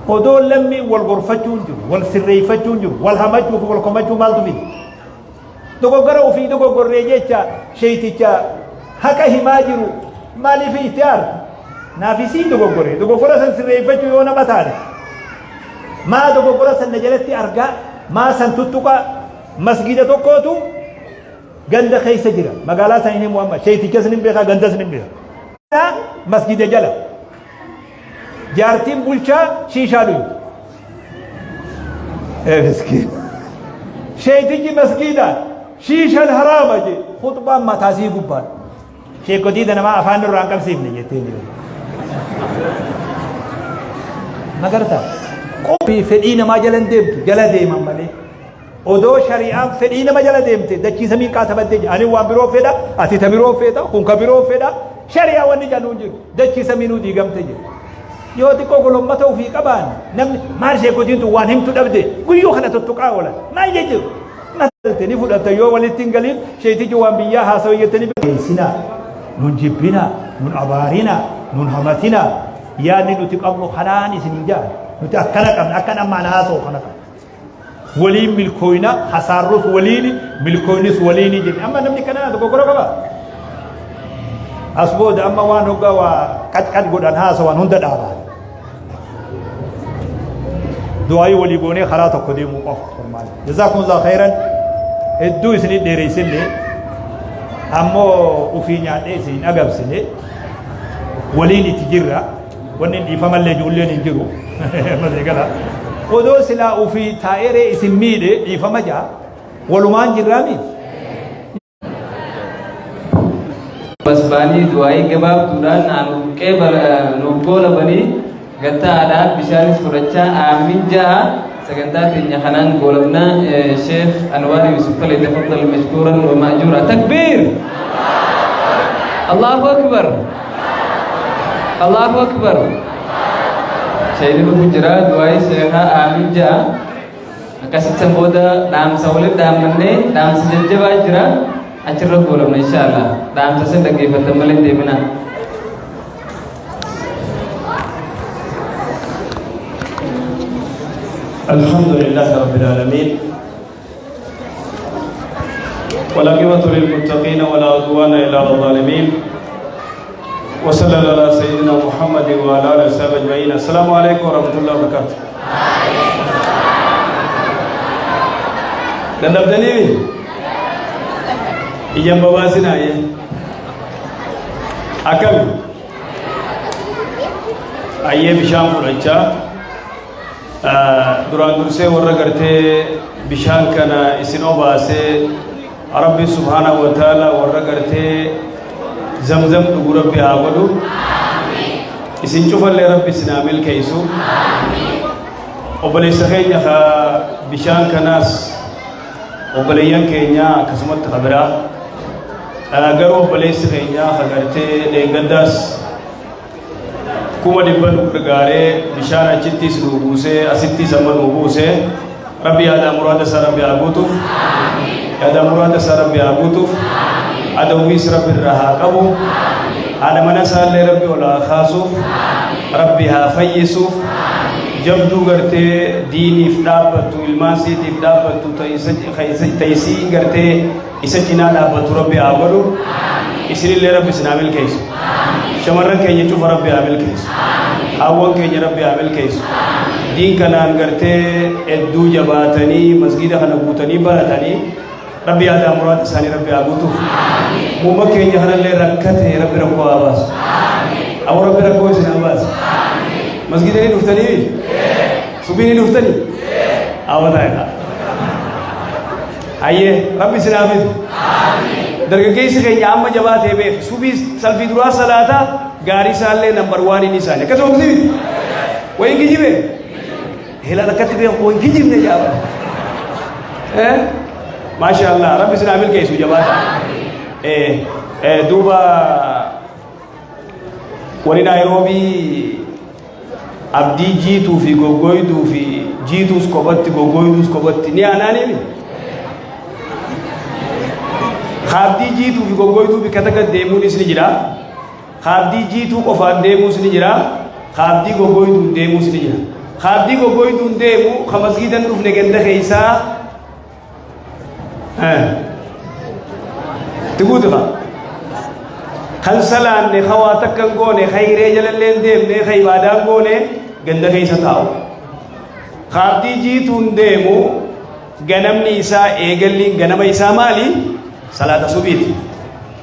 odoo lammiin wal gorfachuun jiru, wal sirreeffachuun jiru, wal hamachuu fi wal komachuu maaltu fide? Dogoggora ofii dogoggorree jecha sheeyticha haqa himaa jiru maaliif itti aarta? Naaf isiin dogoggore. Dogoggora san sirreeffachuu yoo nama taane maa dogoggora san na jalatti argaa maa san tuttuqaa masgida tokkootu ganda keessa jira. Magaalaa san hin himu amma sheeytichas ni beeka gandas ni beeka. Masgida jala jaartiin bulchaa shiishaa dhuyu. Miskiin. Sheeytichi masgiidaan shiishaan haraama jee khutbaan mataasii gubbaan. Sheekotii namaa afaan irraa hin qabsiifne jettee jiru. Magarta. Qophii fedhii namaa jala hin deemtu jala deeman malee. Odoo shari'aan fedhii nama jala deemte dachii samii qaatabaddee jira. Ani waan biroo fedha, ati ta biroo feeta, kun ka biroo fedha. Shari'aa wanni jedhu hin jiru. Dachii samii nuu diigamte jira. Yoo xiqqoo golommata ofii qabaan namni maal sheekotiin tun waan himtu dhabde guyyuu kana tuttuqaa oolan. Maal jechuudha? Ni fudhatta yoo walitti hin galiin sheetichi waan biyyaa haasawu jettanii geessinaa, nun jibbinaa, nun abaarinaa, nun hamatinaa. Yaadni nuti qabnu kanaan isin hin jaan. Nuti akkana qabna, akkan ammaan haasawu kana qabna. Waliin milkooyna, hasaarrus waliini, milkooynis waliini jenne. Amma namni kana dogoggora qaba. As booda amma waan hoggaa waa qacqac godhan haasawan hunda dhaabaa. Du'aayii walii goonee karaa tokko deemuu qofa furmaata. Jazaakumullahu khairan hedduu isinii dheeressillee ammoo ufii nyaadhee isin agabsine waliin itti jirra. Wanni dhiifamallee ijoolleen hin jiru. Maseegala. Odoo silaa ufii taa'eree isin miidhe dhiifama jaa walumaan jirraami. Basbaanii du'aayii gabaabduudhaan nuuf nuuf goolabanii gattaadhaa bishaanis fudhachaa aamin ja'a sagantaa teenya kanaan goolabnaa. Sheekh Anwaar Yusuf falyatafaddal mashkuuran wa ma'juura. Takbiir! Allahu akbar! Allahu akbar! Sheekni dhufu jira du'aayii sheekaa aamin ja'a. Akkasitti booda dhaamsa walitti dhaammannee dhaamsa jajjabaa jira achirra goolabna inshaallah. Dhaamsa sin dhaggeeffatan malee deemina. الحمد لله رب العالمين والعاقبة للمتقين ولا عدوان إلا على الظالمين وصلى الله على سيدنا محمد وعلى آله وصحبه أجمعين. السلام عليكم ورحمة الله وبركاته. Dadhabdanii iyyan babaasinaaye akkami ayyee bishaan fudhachaa duraan dursee warra gartee bishaan kana isin obaasee Rabbi subhaanahu wa ta'ala warra gartee zamzam dhugu Rabbi haa godhu. Isin cufallee Rabbi isin haa milkeessu. Obboleessa keenya ka bishaan kanaas obboleeyyan keenya akkasumatti ka biraa garuu obboleessi keenya ka gartee dheengaddaas 100,000 nu gargaaree bishaan achittis nu buusee asittis amma nu buusee Rabbi yaada muraada isaa Rabbi haa guutuuf. Yaada muraada isaa Rabbi haa guutuuf. Adawwiis Rabbi irraa haa qabu. Haadha mana isaallee Rabbi ol haa kaasuuf. Rabbi haa fayyisuuf. Jabduu gartee diiniif dhaabbattu, ilmaan siitiif dhaabbattu, ta'isii gartee isa cinaa dhaabbattu Rabbi haa godhu. Isinillee Rabbi isin haa milkeessu. Shamarran keenya cufa Rabbi haa milkeessu. Haawwan keenya Rabbi haa milkeessu. Diin kanaan gartee hedduu jabaatanii masgiida kana guutanii baratanii Rabbi yaadaa muraada isaanii Rabbi haa guutuuf. Muuma keenya kanallee rakkate Rabbi rakkoo haa baasu. Aboo Rabbi rakkoo isin haa baasu. Masgiida ni dhuftanii? Subii ni dhuftanii? Hawwataa irraa. Hayyee Rabbi isin haa fidu. Dargaggeessi keenya amma jabaatee beeku. Subii salfii duraa salaataa gaarii isaallee nambar waan inni isaanii. Akkasuma miti. Wayin kijibe? Helaan akkatti beeku wayin kijibne jaaba. Eh? Maasha Allah Rabbi isin haa milkeessu jabaata. Eh, duuba warri Naayiroobii abdii jiituu fi goggoyduu fi jiituus kophatti goggoyduus kophatti ni aanaanii. Kaabdii jiituu fi goggoyduu bikka takka deemuunis ni jira. Kaabdii jiituu qofaan deemuus ni jira. Kaabdii goggoyduun deemuus ni jira. Kaabdii goggoyduun deemu ka masgiidan dhufne ganda keessaa itti guutu kaa. Kan salaanne ka waa takka hin goone ka hiree jalallee hin deemne ka ibaadaa hin goone ganda keessa taa'u. Kaabdii jiituun deemu ganamni isaa eegalliin ganama isaa maali? Salaata subiiti.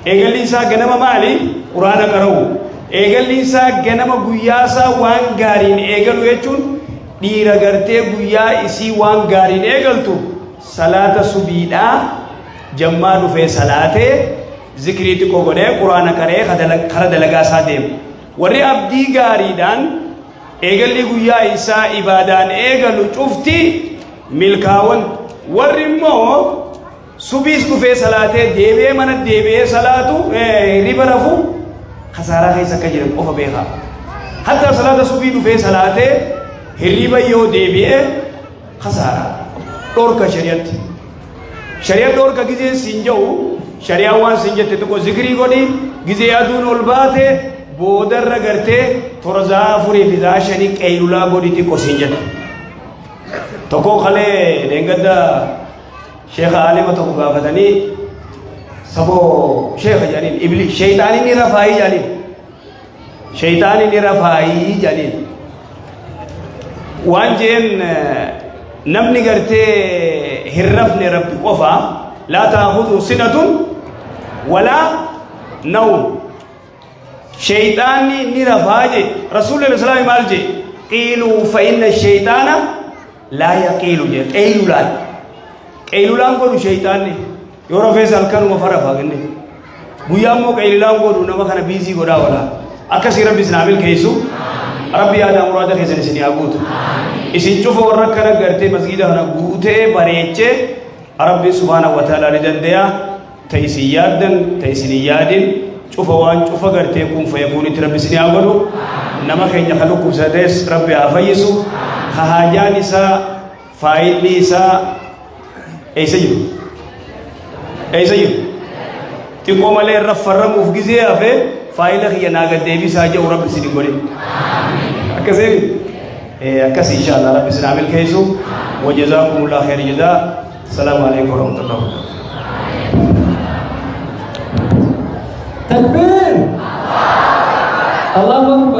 Eegalli isaa ganama maali? Quraana qara'u. Eegalli isaa ganama guyyaa isaa waan gaariin eegalu jechuun dhiira gartee guyyaa isii waan gaariin eegaltu salaata subiidhaa jammaa dhufee salaatee zikrii xiqqoo godhee quraana qara'ee kara dalagaa isaa deema. Warri abdii gaariidhaan eegalli guyyaa isaa ibaadaan eegalu cufti milkaawan. Warri immoo subiis dhufee salaatee deebi'ee mana deebi'ee salaatu hirriba rafu kasaaraa keessa akka jiran qofa beekaa. Hatta salaata subii dhufee salaatee hirriba yoo deebi'ee kasaaraa dhorka shari'atti. Shari'a dhorka gizeen siin jedhu shari'aan waan siin jette tokko zikrii godhi gizee aduun ol baate boodarra gartee toora za'a 4 fi za'a 5 qeylulaa godhi xiqqoo siin jette. Tokko kalee deengadda sheekha aalima tokko gaafatanii saboo sheekha jedhaniin ibli sheeyxaaniin ni rafaayii jedhaniin sheeyxaaniin ni rafaayii jedhaniin waan jeen namni gartee hin rafne Rabbi qofa laa taakhudhu sinatun walaa nawm sheeyxaanni ni rafaa jee rasuulli alayhi salaam maal jee qiiluu fa inna sheeyxaana laa yaqiilu jee qeeylulaan qeeylulaan godhu sheeyxaanni yoo rafees halkanuma farafa kenne guyyaa immoo qeeylulaan godhu nama kana biizii godhaa oolaa akkasii Rabbi isin haa milkeessu. Rabbi yaada muraada keessan isin haa guutu. Isin cufa warra akkana gartee masgiida kana guutee bareechee Rabbi subhaanahu wa ta'ala ni danda'a. Ta isin yaaddan ta isin hin yaadin Cufa waan cufa gartee kun fayakuunitti Rabbi isin haa godhu. Nama keenya kan dhukkubsates Rabbi haa fayyisu. Ka haajaan isaa faayilli isaa eessa jiru? Eessa jiru? Xiqqoo malee irra farramuuf gizee hafe faayila kiyya naa gad deebisaa jedhu Rabbi isin hin godhin. Akkasii akkas inshallah Rabbi isin haa milkeessu. Wajazaakumullah khayr jazaa. Salaamu alaikum warahmatullahi wabarakatuh. Takbir! Allahu Akbar!